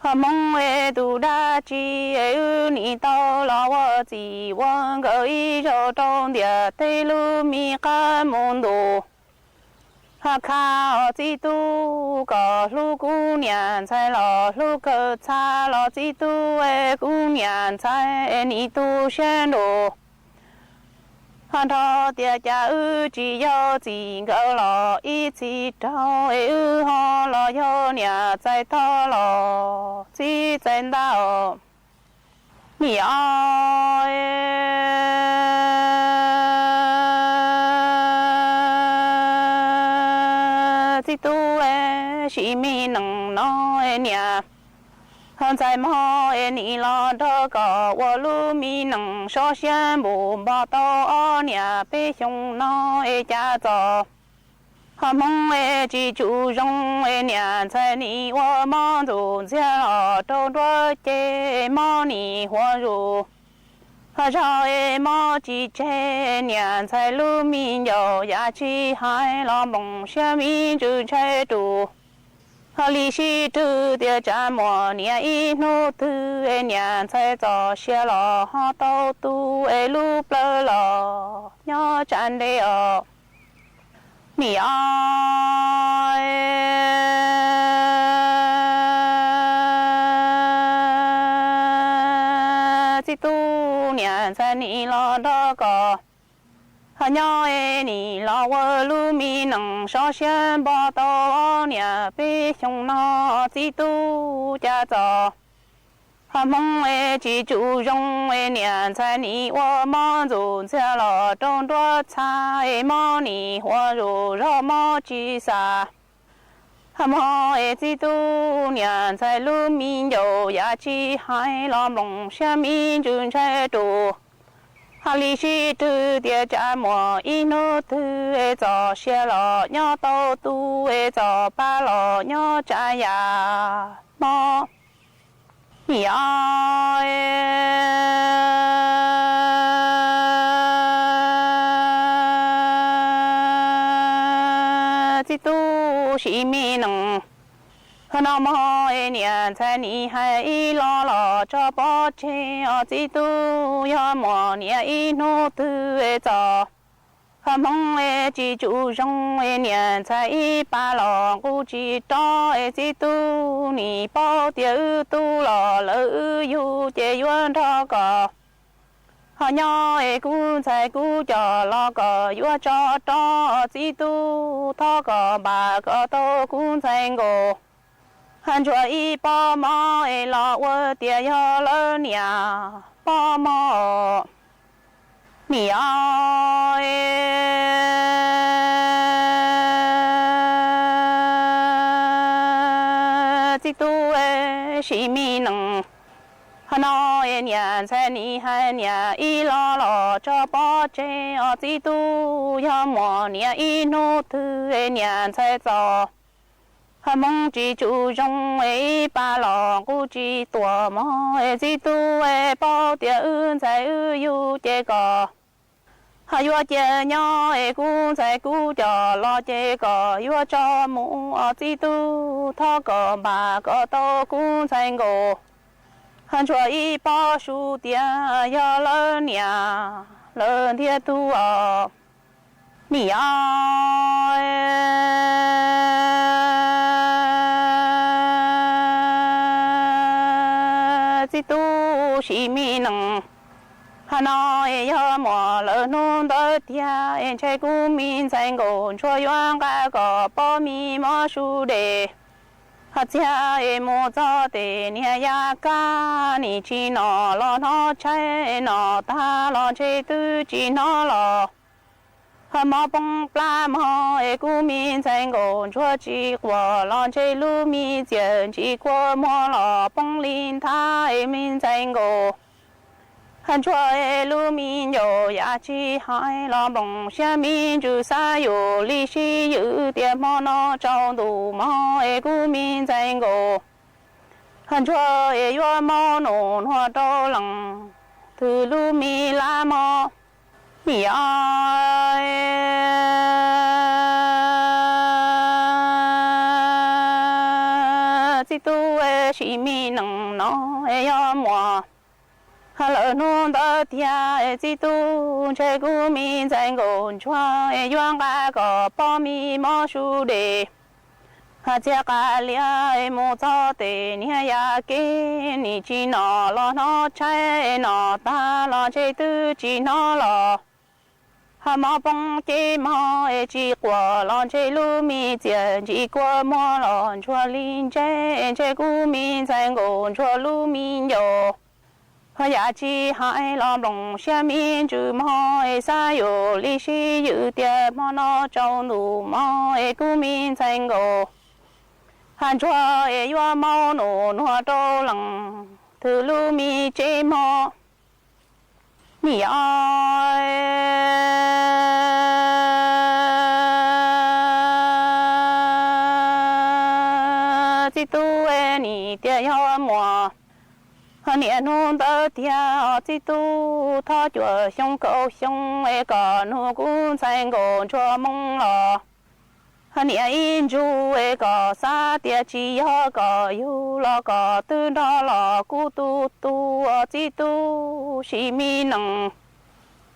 hmoo es tus dab tsi es wb nim tau los ua txij ua nkawm ib zaug rau ntiaj teb lub me qab mus ntuj khwb. Txiv tub, koj hlub kuv niam ntxhais los hlub kawg txha los txiv tub, kuv niam ntxhais nim tu siab nruj nrho tias cas wb tsis yog txij nkawm los ib txhis rau es wb ho los yog niam txais tog los txiv txais ntag. Nim, txiv tub, sim me neej no niam ntxhais mob es nim los nrog koj ua lub me neej sov siab npuj npo tau ob niam peb xyoo no es cas txoj hmoo es tsis tsum zoo es niam ntxhais nim ua mob ntxuj ntxiag los rau nruab cev mob nim huam zuj zog es mob tsis tseg. Niam ntxhais lub me ncauj yam tsis hais los nplooj siab me ntsis ntshai rus Ho li sib rwg tias tsam muaj niam ib hnub twg es niam ntxhais txoj sia los ho tau tu es lub plawv los nyob tsam ntej os. Nim os, txiv tub niam ntxhais nim los nrog koj ho nyob es nim los ua lub me neej sov siab npo tau ob niam peb xyoos no txiv tub cas txom. Ho hmoov es tsis tsum zoo es niam ntxhais nim ua mob ntxuj ntxiag los rau nruab txha es mob nim huas zuj zog mob tsis xam. Ho mob es txiv tub niam ntxhais lub me ncaus yam tsis hais los nplooj siab me ntsws ntshai rus. Ho li sib rwg tias tsam muaj ib hnub twg es txoj sia los nyob tau tu es txoj pa los nyob tsam yam mob. Nim os, txiv tub sim me nees, ho no mog es niam ntxhais nim hais ib los los tso pov tseg os txiv tub, yog muaj niam ib hnub twg es txoj ho hmoov es tsis tsum zoo es niam ntxhais ib pa los nqus tsis rov es txiv tub nim paub tias wb tub los lawv wb yug ces yuav nrog koj ho nyob es kuv ntxhais kuv coj los koj yuav tso rov txiv tub, thov koj npaj kom tau kuv ntxhais nkaus. Ho ntsuag ib pob mov es los ua tias yog lawv niam pob mov. Nim os, txiv tub sim me nees, ho no es niam ntxhais nim hais niam ib los los tso pov tseg os txiv tub, yog muaj niam ib hnub twg es niam ntxhais txoj ho hmoov tsis tsum zoo es ib pa los nqus tsis tuaj mog es txiv tub paub tias wb ntxhais wb yug ces koj ho yuav cia nyob es kuv ntxhais kuv coj los ces koj yuav tso mus os txiv tub, thov koj npaj kom tau kuv ntxhais nkaus. Ho ntsuag ib pob su tias yog lawv niam lawv ntiag tug os. Nim os, txiv tub sim me nees, ho no es yog muaj lawv hnub ntawd tiag es ntshe kuv me ntxhais nkaus ntsuag yuav nqa kom pob me mov su dej. Ho txiag es mus txog tes niag yaj kab nim tsis nom los hnov tshaib, nom tag los ntshe twb tsis hnov los. Ho mov poob plab mog es kuv me ntxhais nkaus ntsuag tsis quaj los ntshe lub me txiaj ntsis kua muag los poob li nthav es me ntxhais nkaus. Ho ntsuag es lub me ncaus yam tsis hais los nplooj siab me ntsws xav yus li sib ywm tias hmo no tsaus ntuj mog es kuv me ntxhais nkaus. Ho ntsuag es yuav maub nus nuag rau leej twg lub me lab mog. Nim os, txiv tub sim me nees no es yog muaj ho lawv hnub ntawd tiag es txiv tub ntshe kuv me ntxhais nkaus ntsuag es yuav nqa kom pob me mov su dej. Ho txiag qab lias es mus txog tes niag yaj kab nim tsis nom los hnov tshaib, nom tag los ntshe twb tsis hnov los. Ho mov poob ceg mog es tsis quaj los ntshe lub me txiaj ntsis kua muag los ntsuag li ntse, ntshe kuv me ntxhais nkaus ntsuag lub me ncaus. Ho yam tsis hais los nplooj siab me ntsws mog es xav yus li sib ywm tias hmo no tsaus ntuj mog es kuv me ntxhais nkaus. Ho ntsuag es yuav maub nus nuag rau leej twg lub me tsev mog. Nim os, txiv tub nim tias yog muaj ho niaj hnub ntawd tiag os txiv tub, thov cuaj xyoo kaum xyoo es kom nug kuv ntxhais nkaus ntsuag moo los. Ho niam ib ntsuj es kom xav tias tsis yog kom yug los kom twb nrog los kuv tu tu txib tub sim me nees.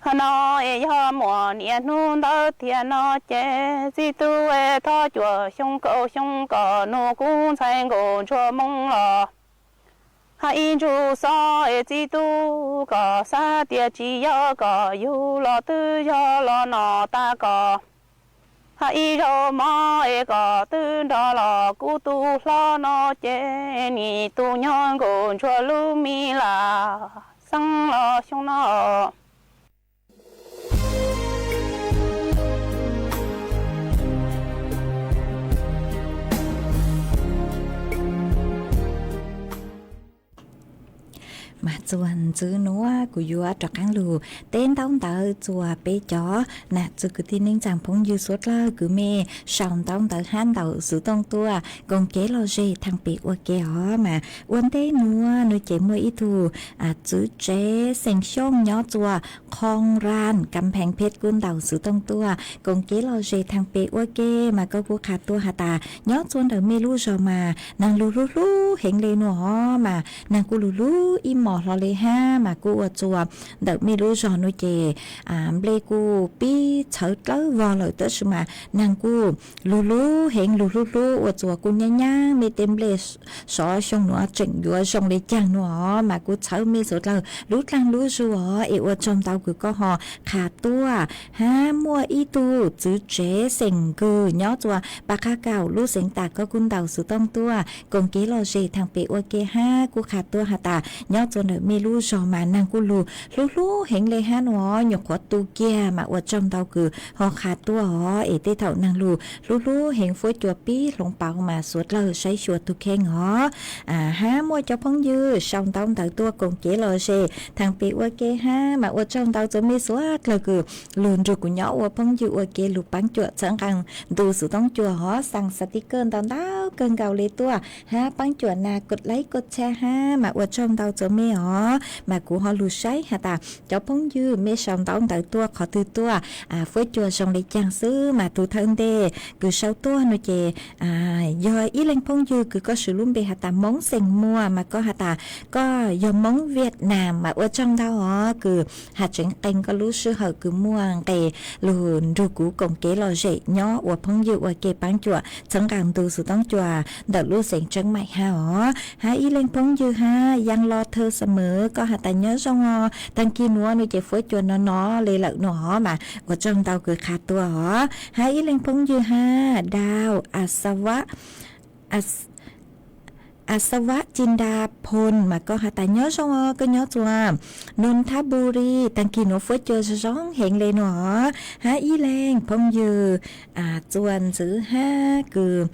Ho no es yog muaj niam hnub ntawd tiag no ces txib tub es thov cuaj xyoo kaum xyoo kom nug kuv ntxhais nkaus ntsuag moo los. Ho ib ntsuj xov es txib tub kom xav tias tsis yog kom yug los twb yog los no tag kos. Ho ib zaug mov es kom twb nrog los kuv tus hlob no ces nim tus nyob nkaus ntsuag lub me lam xeeb los xyoo no. Mas txuas ntxiv nuav kuv yuav rov qaab lug teb ntaub ntawv txuas peb cov nam txiv kwv tij neej tsaa phooj ywg suav dlawg kws mej sau ntaub ntawv hab ntawm xuv tooj tuaj koom kev lom zem thaam pem ua ke os. Mas ua ntej nuav nwg ces muaj ib tug txwv tsev xeem Xyooj nyob txuas Khoo Ran Kam Pheej Phej kuj ntaus xuv tooj tuaj koom kev lom zem thaam pem ua ke. Mas koj kuj qha tuaj has tas nyob txuas ntawm mej lub zog mas naag lug hlub hlub heev le nuav os, mas naag kuj lug hlub ib mos hlo le hab. Mas kuj ua txuas ntawm mej lub zog nuav ces nplej kuj pib txhawv dlawb vog lawm tab sis mas naag kuj lug hlub heev lug hlub hlub ua txuas kuj nyab nyab mej tej nplej sov xyoo nuav tseem yuav zoo le caag nuav os. Mas kuj txhawb mej suav dlawg lub dlaag lub zug os. Es ua tsaug ntau kws koj ho qha tuaj hab muaj ib tug txwv tsev xeem Kws nyob txuas Pas Qhab Kaum lub xeev Tam koj kuj ntaus xuv tooj tuaj koom kev lom zem thaam pem ua ke hab kuj qha tuaj has tas nyob txuas ntawm mej lub zog mas naag kuj lug hlub hlub heev le hab nuav os. Nyuam qhuav tu kiag mas ua tsaug ntau kws ho qha tuaj os. Es tej thaum naag lug hlub hlub heev fuab cua pib hloov pauv mas suav dlawg saib xyuas tug kheej os. Hab muaj cov phooj ywg sau ntaub ntawv tuaj koom kev lom zem thaam pem ua ke hab mas ua tsaug ntau txuas mej suav dlawg kws lug nrug kuv nyob ua phooj ywg ua ke lug paab cuam txhawb nqaa ntu xuv tooj cua hov xaa xav tiv kawj ntau ntau kawg nkaus le tuaj hab paab cuam nas kod laib kod tshaj hab mas ua tsaug ntau txuas mej os. Mas kuv ho lug saib has tas cov phooj ywg mej sau ntaub ntawv tuaj qhov twg tuaj fuab cua zoo le caag xwb. Mas tug thawj ntej kws sau tuaj nuav ces yog ib leeg phooj ywg kws koj swv lub npe has tas Moob xeem Muas mas koj has tas koj yog Moob Vietnam mas ua tsaug ntau os kws has tseev qee koj lub sij hawm kws muaj nqes lug nrug kuv koom kev lom zem nyob ua phooj ywg ua ke paab cuam txhawb nqaa ntu xuv tooj cua ntawm lub xeev Tseeb Maim hab os. Hab ib leeg phooj ywg hab Yaj Lo Thawj Xamev koj has tas nyob zoo os, taag kis nuav nuav ces fuab cua no no le lawm nuav os mas ua tsaug ntau kws qha tuaj os. Hab ib leeg phooj ywg hab Dau As As Vab Cin Da Phon mas koj has tas nyob zoo os, koj nyob txuas Nonthaburi taag kis nuav fuab cua zoo zoo heev le nuav os. Hab ib leeg phooj ywg txuas ntxiv hab kws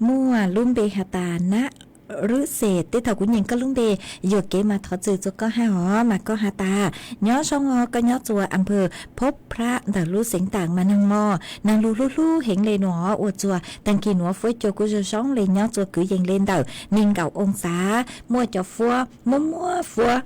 muaj lub npe has tas Nab Rwb Xes, tej thaum kuv nyeem koj lub npe yuam kev mas thov txim txuas koj hab os. Mas koj has tas nyob zoo os, koj nyob txuas Am Phaw Phob Phrab ntawm lub xeev Taam mas naag mog naag lug hlub hlub heev le nuav os, ua txuas taag kis nuav fuab cua kuj zoo zoo le nyob txuas kwv yees le ntawm neeg nkaum oo xav, muaj cov fuab muaj muab fuab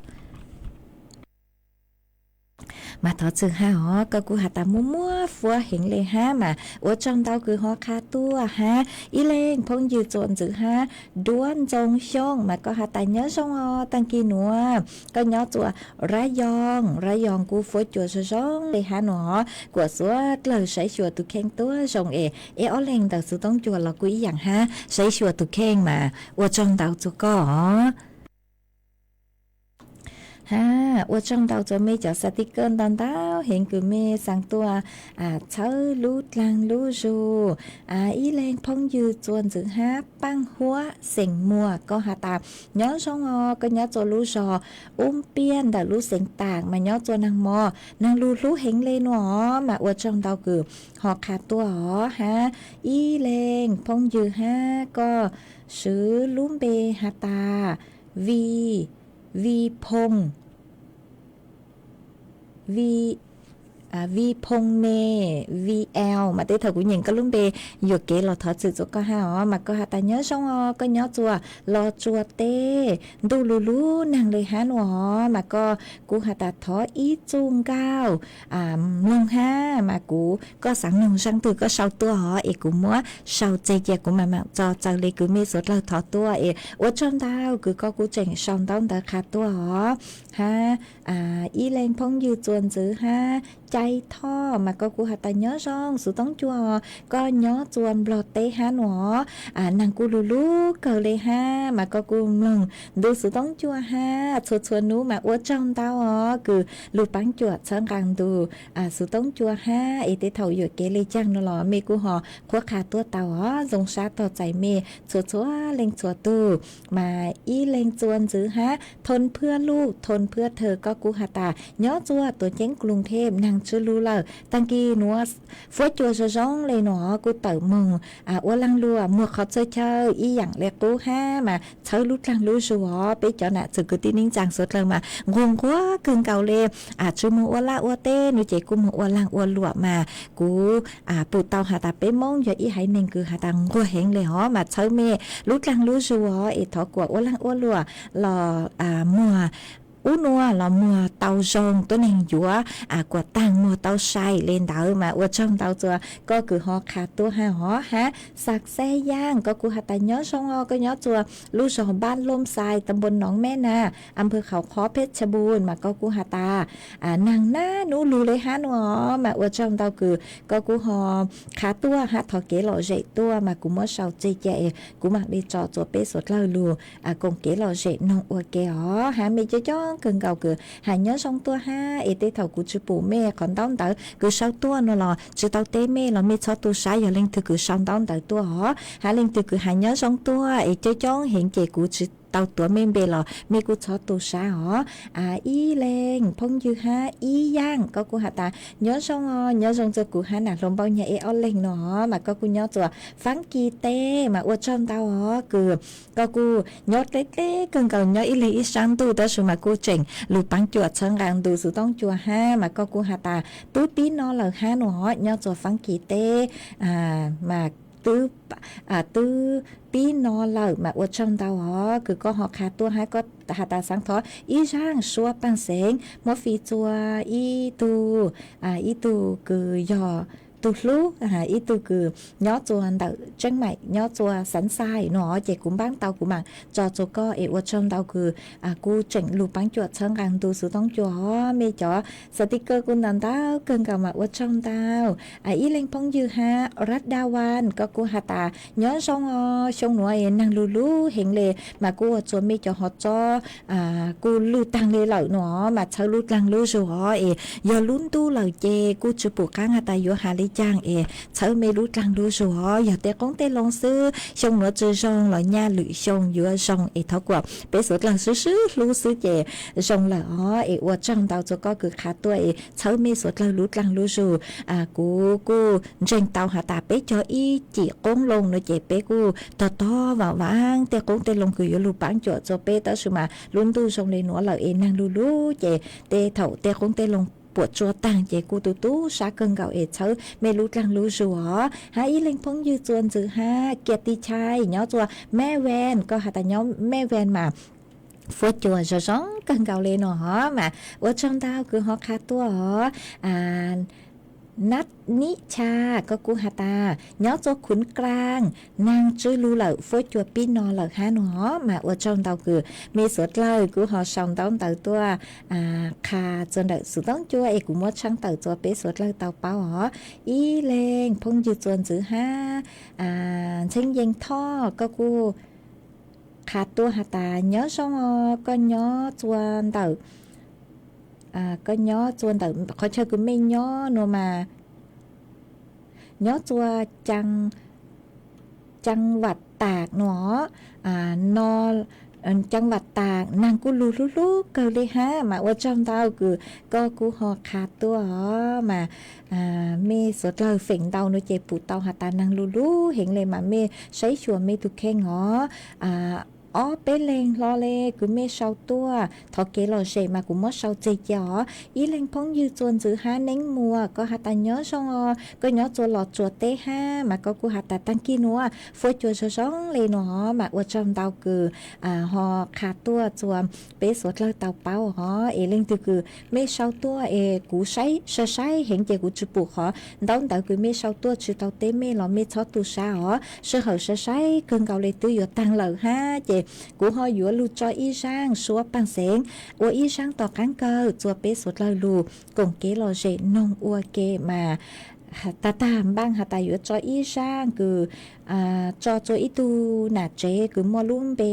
mas thov txim hab os, koj kuj has tas muaj muab fuab heev le hab mas ua tsaug ntau kws ho qha tuaj hab. Ib leeg phooj ywg txuas ntxiv hab Duab Ntxoo Xyooj mas koj has tas nyob zoo os, taag kis nuav koj nyob txuas Rab Yoo, Rab Yoo kuj fuab cua zoo zoo le hab nuav os. Kuas suav dlawg saib xyuas tug kheej tuab zoo es ib ob leeg ntawm xuv tooj cua los kuj ib yaam hab saib xyuas tug kheej mas ua tsaug ntau txuas koj os. Hab ua tsaug ntau txuas mej cov xav tiv kawj ntau ntau heev kws mej xaa tuaj txhawb lub dlaag lub zug. Ib leeg phooj ywg txuas ntxiv hab Paaj Huab xeem Muas koj has tas nyob zoo os, koj nyob txuas lub zog Ub Piaj ntawm lub xeev Taam mas nyob txuas naag mog naag lug hlub heev le nuav os. Mas ua tsaug ntau kws ho qha tuaj os hab. Ib leeg phooj ywg hab koj swv lub npe has tas Vi, Vi Phooj, Vi, Vi Phoo ne, V L, mas tej thaum kuv nyeem koj lub npe yuam kev los thov txim txuas koj hab os, mas koj has tas nyob zoo os, koj nyob txuas Los Tsuas teb, ntuj lug lub neeg le hab nua os, mas koj kuj has tas thov ib txuj nkauj mloog hab, mas kuv koj xaav mloog zaaj twg koj sau tuaj os, es kuv muab sau tseg cia kuv mam mam tso txaws le kws mej suav dlawg thov tuaj es ua tsaug ntau kws koj kuj tseem sau ntaub ntawv qha tuaj os. Hab ib leeg phooj ywg txuas ntxiv hab Cai Thoj, mas koj kuj has tas nyob zoo Xuv Toob Cua, koj nyob txuas Nplog teb hab nua os, neeg kuj lug lub kawg le hab, mas koj kuj mloog ntu Xuv Toob Cua hab txhua txhua nub, mas ua tsaug ntau os kws lug paab cuam txhawb nqaa ntu Xuv Toob Cua hab, es tej thaum yuam kev le caag nua los mej kuj ho qhuab qha tuaj tau os, zoo sab tog txais mej txhua txhua leej txhua tug. Mas ib leeg txuas ntxiv hab Thon Phwaj Luj, Thon Phwaj Thawm, koj kuj has tas nyob txuas Tuam Ceeb Kruv Thep, neeg tsw lug lawm taag kis nuav fuab cua zoo zoo le nua os, kuj tawm moog ua laag luam muag qhov txhua chaw ib yaam le qub hab, mas txhawb lub dlaag lub zug os. Peb cov nam txiv kwv tij neej tsaa suav dlawg mas nquag nquag kawg nkaus le, tsw moog ua laj ua teb nua ces kuj moog ua laag ua luam, mas kuv pum tau has tas peb Moob yog ib haiv neeg kws has tas nquag heev le os, mas txhawb mej lub dlaag lub zug os, es thov kuas ua laag ua luam los muag ub nua los muag tau zoo, tuab neeg yuav kuas taag muag tau sai le ntawd, mas ua tsaug ntau txuas koj kws ho qha tuaj hab os. Hab Xav Xav Yaaj, koj kuj has tas nyob zoo os, koj nyob txuas lub zog Npab Looj Xais, tam npoo Noov Meb Nas, am pawg Khauv Qhob, Pheb Tshab Npun, mas koj kuj has tas neeg nab nub lug le hab nua os, mas ua tsaug ntau kws koj kuj ho qha tuaj hab thov kev lom zem tuaj, mas kuv muab sau tseg cia es kuv maam le tso txuas peb suav dlawg lug koom kev lom zem noog ua ke os. Hab mej coob coob kawg nkaus kws has nyob zoo tuaj hab, es tej thaum kuv tsw pum mej qhov ntaub ntawv kws sau tuaj nua los tsw tau teb mej los mej txhob tu sab, yog leej twg kws sau ntaub ntawv tuaj os, hab leej twg kws has nyob zoo tuaj es coob coob heev ces kuv tsw tau tuav mej npe los mej kuj txhob tu sab os. Ib leeg phooj ywg hab Ib Yaaj, koj kuj has tas nyob zoo os, nyob zoo txuas kuv hab nam hluas npaum nyag ib ob leeg nua os, mas koj kuj nyob txuas Faab Kis teb, mas ua tsaug ntau os kws koj kuj nyob dleb dleb kawg nkaus, nyob ib leeg ib saab ntuj tab sis mas kuj tseem lug paab cuam txhawb nqaa ntu Xuv Toob Cua hab, mas koj kuj has tas twb pib no lawm hab nua os, nyob txuas Faab Kis teb, mas twb pib no lawm, mas ua tsaug ntau os kws koj ho qha tuaj hab, koj has tas xaav thov ib zaaj suab paag xeev muab fij txuas ib tug, ib tug kws yog tug hlub, ib tug kws nyob txuas ntawm Tseeb Maim, nyob txuas Xav Xais nua, ces kuv npaab tau kuv maam tso txuas koj es ua tsaug ntau kws kuj tseem lug paab cuam txhawb nqaa ntu Xuv Toob Cua os. Mej cov sticker kuj ntau ntau kawg nkaus, mas ua tsaug ntau. Ib leeg phooj ywg hab Ras Dav Vaj, koj kuj has tas nyob zoo os, xyoo nuav es neeg lug lub heev le, mas kuj ua txuas mej cov hov txob kuj lwj taag le lawm nua, mas txhawb lub dlaag lub zug os, es yog lub ntuj lawm ces kuj tsw pum qaab has tas yuav has le caag es txhawb mej lub dlaag lub zug os. Yog tej qoob tej loo xwb, xyoo nuav tsw zoo los nyaj lwm xyoo yuav zoo, es thov kuas peb suav dlawg swb swb hlub xwb ces zoo lawm os. Es ua tsaug ntau txuas koj kws qha tuaj es txhawb mej suav dlawg lub dlaag lub zug. Kuv kuj ntseeg tau has tas peb cov ib cim qoob loo nua ces peb kuj tog tog vaam vaam tej qoob tej loo kws yuav lug paab cuam txuas peb, tab sis mas lub ntuj zoo le nuav lawm es neeg lug lub ces tej thaum tej qoob tej loo puam tsuaj taag ces kuj tu tu sab kawg nkaus es txhawb mej lub dlaag lub zug os. Hab ib leeg phooj ywg txuas ntxiv hab Kiav Tiv Chai nyob txuas Mej Ven, koj has tas nyob Mej Ven mas fuab cua zoo zoo kawg nkaus le nua os, mas ua tsaug ntau kws ho qha tuaj os. Nab Nib Cha, koj kuj has tas nyob txuas Khuv Klang, neeg tsw lug lawm, fuab cua pib no lawm hab nua os, mas ua tsaug ntau kws mej suav dlawg kuj ho sau ntaub ntawv tuaj qha txuas ntawm Xuv Toob Cua es kuv muab tshaaj tawm txuas peb suav dlawg tau paub os. Ib leeg phooj ywg txuas ntxiv hab Ntxheeb Yeej Thoj, koj kuj qha tuaj has tas nyob zoo os, koj nyob txuas ntawm, koj nyob txuas ntawm qhov chaw kws mej nyob nua mas nyob txuas Caa Vam Tam nua, no Caa Vam Tam neeg kuj lug hlub hlub kawg le hab, mas ua tsaug ntau kws koj kuj ho qha tuaj os. Mas mej suav dlawg feem ntau nua ces pum tau has tas neeg lug lub heev le, mas mej saib xyuas mej tug kheej os. Ob peb leeg hlo le, kuv mej sau tuaj, thov kev lom zem mas kuv muab sau tseg cia os. Ib leeg phooj ywg txuas ntxwv hab Neeb Muas, koj has tas nyob zoo os, koj nyob txuas Los Tsuas teb hab mas koj kuj has tas taag kig nuav fuab cua zoo zoo le nuav mas ua tsaug ntau kws ho qha tuaj txuas peb suav dlawg tau paub os. Es leej twg kws mej sau tuaj es kuv saib sai sai heev ces kuv tsi pum qhov ntaub ntawv kws mej sau tuaj tsi tau teb mej los mej txhob tu sab os. Sij hawm sai sai kawg nkaus le twb yuav taag lawm hab ces kuv ho yuav lug tso ib zaaj suab paag xeev, ua ib zaaj tom qaab kawg txuas peb suav dlawg lug koom kev lom zem noog ua ke mas tag tag npaaj has tas yuav tso ib zaaj kws tso txuas ib tug nam tsev kws muaj lub npe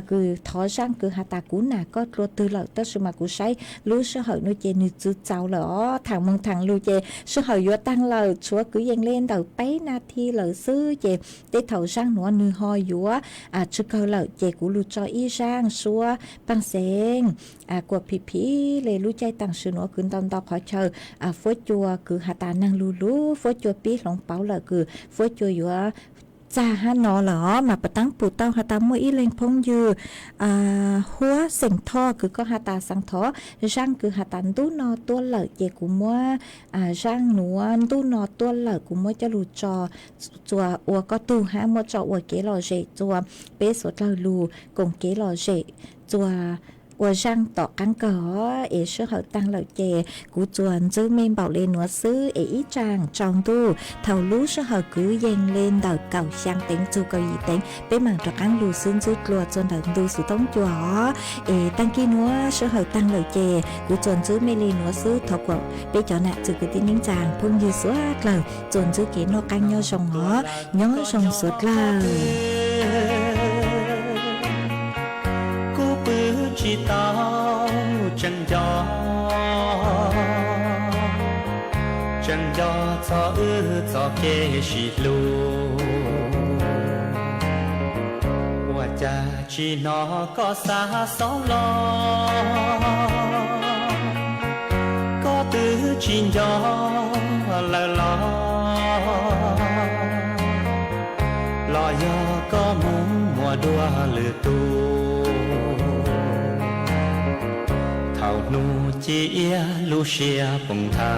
kws thov zaaj kws has tas kuv nam koj dlua twg lawm, tab sis mas kuv saib lub sij hawm nuav ces nwg tsi txaus lawm os, thaam moog thaam lug ces sij hawm yuav taag lawm, tshuav kwv yees le ntawm peb nas this lawm xwb ces tej thaum zaaj nuav nwg ho yuav tsi kawg lawm ces kuv lug tso ib zaaj suab paag xeev. Kuas phim phim le lub caij taam sim nuav kws ntau ntau qhov chaw fuab cua kws has tas naag lug lug fuab cua pib hloov pauv lawm kws fuab cua yuav txag hab no lawm os mas puas taab pum tau has tas muaj ib leeg phooj ywg huab xeem Thoj kws koj has tas xaav thov zaaj kws has tas ntuj no tuaj lawm ces kuv muab zaaj nuav ntuj no tuaj lawm kuv muab coj lug tso txuas ua koj tug hab muab tso ua kev lom zem txuas peb suav dlawg lug koom kev lom zem txuas ua zaaj tom qaab kawg os. Es sij hawm taag lawm ces kuv txuas ntxwb mej npaum le nuav xwb es ib tsaam tsaus ntuj thaum lub sij hawm kwv yees le ntawm kaum xyaa teev txug kaum yim teev peb maam rov qaab lug xwb ntxwb dlua txuas ntawm ntu xuv toob cua os. Es taag kig nuav sij hawm taag lawm ces kuv txuas ntxwb mej le nuav xwb, thov kuas peb cov nam txiv kwv tij neej tsaa phooj ywg suav dlawg txuas ntxwb kev noj qaab nyob zoo os, nyob zoo suav dlawg. Kuv pw tsis tau, tseem nco, tseem nco txog wb txoj kev sib hlub. Ua cas tsis hnov koj xa xob los, koj twb tsis nco lawm los, los yog koj mus muaj dua lwm tus. Thaum hnub ci iab lub siab poob tha,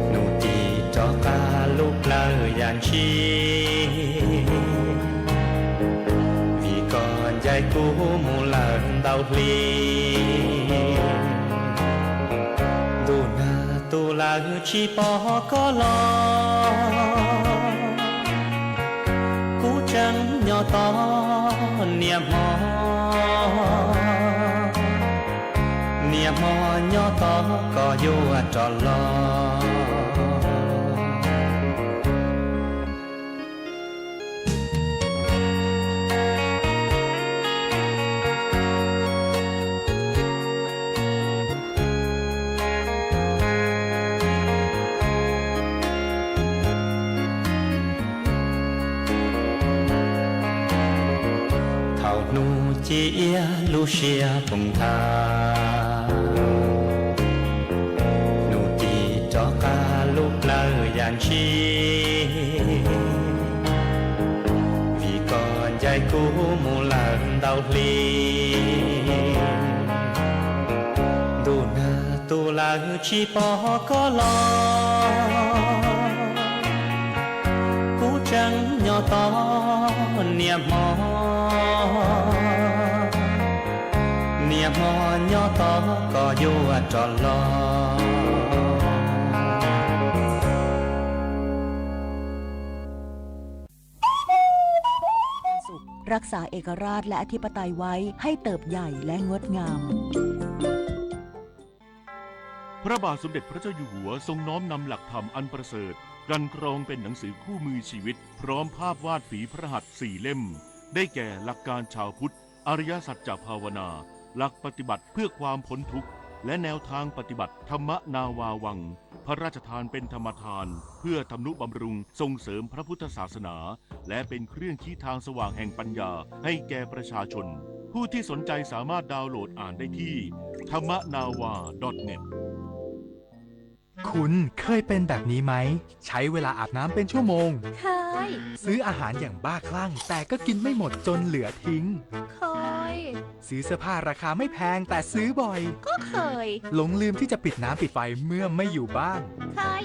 hnub ci rov qab lub plawv yam ntshis, vim koj ncaim kuv mus lawm ntau hli. Ntuj nag tu lawv tsis pom koj los, kuv tseem nyob tos niaj hmo, niaj hmo nyob tos koj yuav rov los. Thaum hnub ci iab lub siab poob tha, hnub ci rov qab lub plawv yam ntshis, vim koj ncaim kuv mus lawm ntau hli. Ntuj nag tu lawv tsis pom koj los, kuv tseem nyob tos niaj hmo, niaj hmo nyob tos koj yuav rov los. Sukhs, รักษาเอกราชและอธิปไตยไว้ให้เติบใหญ่และงดงาม พระบาทสมเด็จพระเจ้าอยู่หัวทรงน้อมนำหลักธรรมอันประเสริฐ กลั่นกรองเป็นหนังสือคู่มือชีวิต พร้อมภาพวาดฝีพระหัตถ์สี่เล่ม ได้แก่หลักการชาวพุทธ อริยสัจจะภาวนา หลักปฏิบัติเพื่อความพ้นทุกข์ และแนวทางปฏิบัติ ธรรมนาวาวัง พระราชทานเป็นธรรมทาน เพื่อทำนุบำรุงส่งเสริมพระพุทธศาสนา และเป็นเครื่องชี้ทางสว่างแห่งปัญญาให้แก่ประชาชน ผู้ที่สนใจสามารถดาวน์โหลดอ่านได้ที่ ธรรมนาวา ดอทเน็ต คุณเคยเป็นแบบนี้ไหม ใช้เวลาอาบน้ำเป็นชั่วโมง เคย ซื้ออาหารอย่างบ้าคลั่ง แต่ก็กินไม่หมดจนเหลือทิ้ง เคย ซื้อเสื้อผ้าราคาไม่แพงแต่ซื้อบ่อย ก็เคย หลงลืมที่จะปิดน้ำปิดไฟเมื่อไม่อยู่บ้าน เคย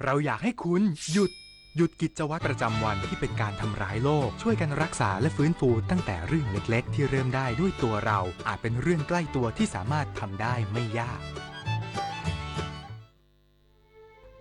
เราอยากให้คุณหยุด หยุดกิจวัตรประจำวันที่เป็นการทำร้ายโลก ช่วยกันรักษาและฟื้นฟูตั้งแต่เรื่องเล็กๆที่เริ่มได้ด้วยตัวเรา อาจเป็นเรื่องใกล้ตัวที่สามารถทำได้ไม่ยาก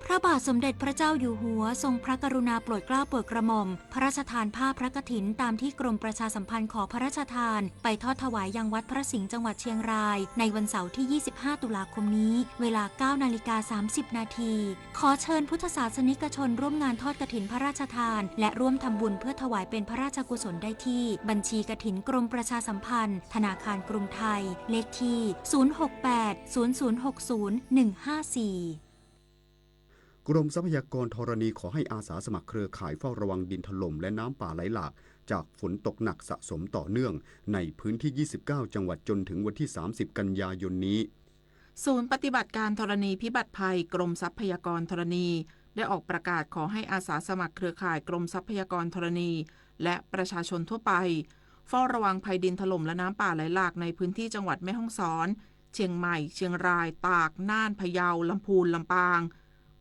พระบาทสมเด็จพระเจ้าอยู่หัวทรงพระกรุณาโปรดเกล้าโปรดกระหม่อม พระราชทานผ้าพระกฐินตามที่กรมประชาสัมพันธ์ขอพระราชทาน ไปทอดถวายยังวัดพระสิงห์จังหวัดเชียงราย ในวันเสาร์ที่ ยี่สิบห้า ตุลาคมนี้ เวลา เก้านาฬิกา สามสิบนาที ขอเชิญพุทธศาสนิกชนร่วมงานทอดกฐินพระราชทาน และร่วมทำบุญเพื่อถวายเป็นพระราชกุศลได้ที่บัญชีกฐินกรมประชาสัมพันธ์ ธนาคารกรุงไทย เลขที่ ศูนย์ หก แปด ศูนย์ ศูนย์ หก ศูนย์ หนึ่ง ห้า สี่ กรมทรัพยากรธรณีขอให้อาสาสมัครเครือข่ายเฝ้าระวังดินถล่มและน้ำป่าไหลหลากจากฝนตกหนักสะสมต่อเนื่องในพื้นที่ ยี่สิบเก้า จังหวัดจนถึงวันที่ สามสิบ กันยายนนี้ ศูนย์ปฏิบัติการธรณีพิบัติภัยกรมทรัพยากรธรณี ได้ออกประกาศขอให้อาสาสมัครเครือข่ายกรมทรัพยากรธรณี และประชาชนทั่วไป เฝ้าระวังภัยดินถล่มและน้ำป่าไหลหลากในพื้นที่จังหวัดแม่ฮ่องสอน เชียงใหม่ เชียงราย ตาก น่าน พะเยา ลำพูน ลำปาง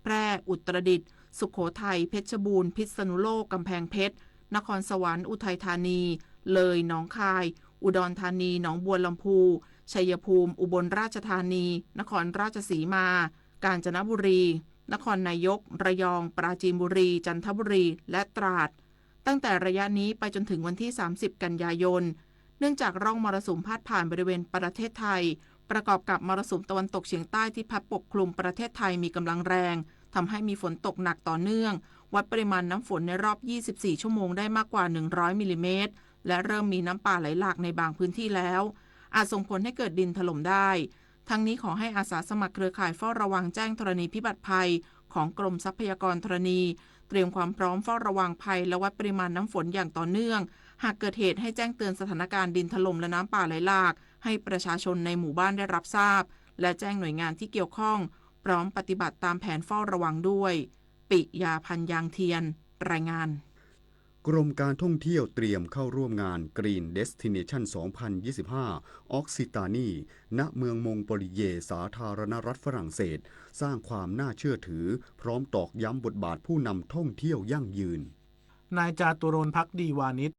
แพร่ อุตรดิตถ์ สุโขทัย เพชรบูรณ์ พิษณุโลก กำแพงเพชร นครสวรรค์ อุทัยธานี เลย หนองคาย อุดรธานี หนองบัวลำภู ชัยภูมิ อุบลราชธานี นครราชสีมา กาญจนบุรี นครนายก ระยอง ปราจีนบุรี จันทบุรี และตราด ตั้งแต่ระยะนี้ไปจนถึงวันที่ สามสิบ กันยายน เนื่องจากร่องมรสุมพาดผ่านบริเวณประเทศไทย ประกอบกับมรสุมตะวันตกเฉียงใต้ที่พัดปกคลุมประเทศไทยมีกำลังแรง ทำให้มีฝนตกหนักต่อเนื่อง วัดปริมาณน้ำฝนในรอบ ยี่สิบสี่ ชั่วโมงได้มากกว่า หนึ่งร้อย มิลลิเมตร และเริ่มมีน้ำป่าไหลหลากในบางพื้นที่แล้ว อาจส่งผลให้เกิดดินถล่มได้ ทั้งนี้ขอให้อาสาสมัครเครือข่ายเฝ้าระวังแจ้งธรณีพิบัติภัย ของกรมทรัพยากรธรณี เตรียมความพร้อมเฝ้าระวังภัยและวัดปริมาณน้ำฝนอย่างต่อเนื่อง หากเกิดเหตุให้แจ้งเตือนสถานการณ์ดินถล่มและน้ำป่าไหลหลาก ให้ประชาชนในหมู่บ้านได้รับทราบ และแจ้งหน่วยงานที่เกี่ยวข้อง พร้อมปฏิบัติตามแผนเฝ้าระวังด้วย ปิยาพันธ์ ยางเทียน รายงาน กรมการท่องเที่ยวเตรียมเข้าร่วมงาน Green Destination สองพันยี่สิบห้า Occitanie ณเมืองมงโปลีเย สาธารณรัฐฝรั่งเศส สร้างความน่าเชื่อถือ พร้อมตอกย้ำบทบาทผู้นำท่องเที่ยวยั่งยืน นายจาตุรนต์ ภักดีวานิช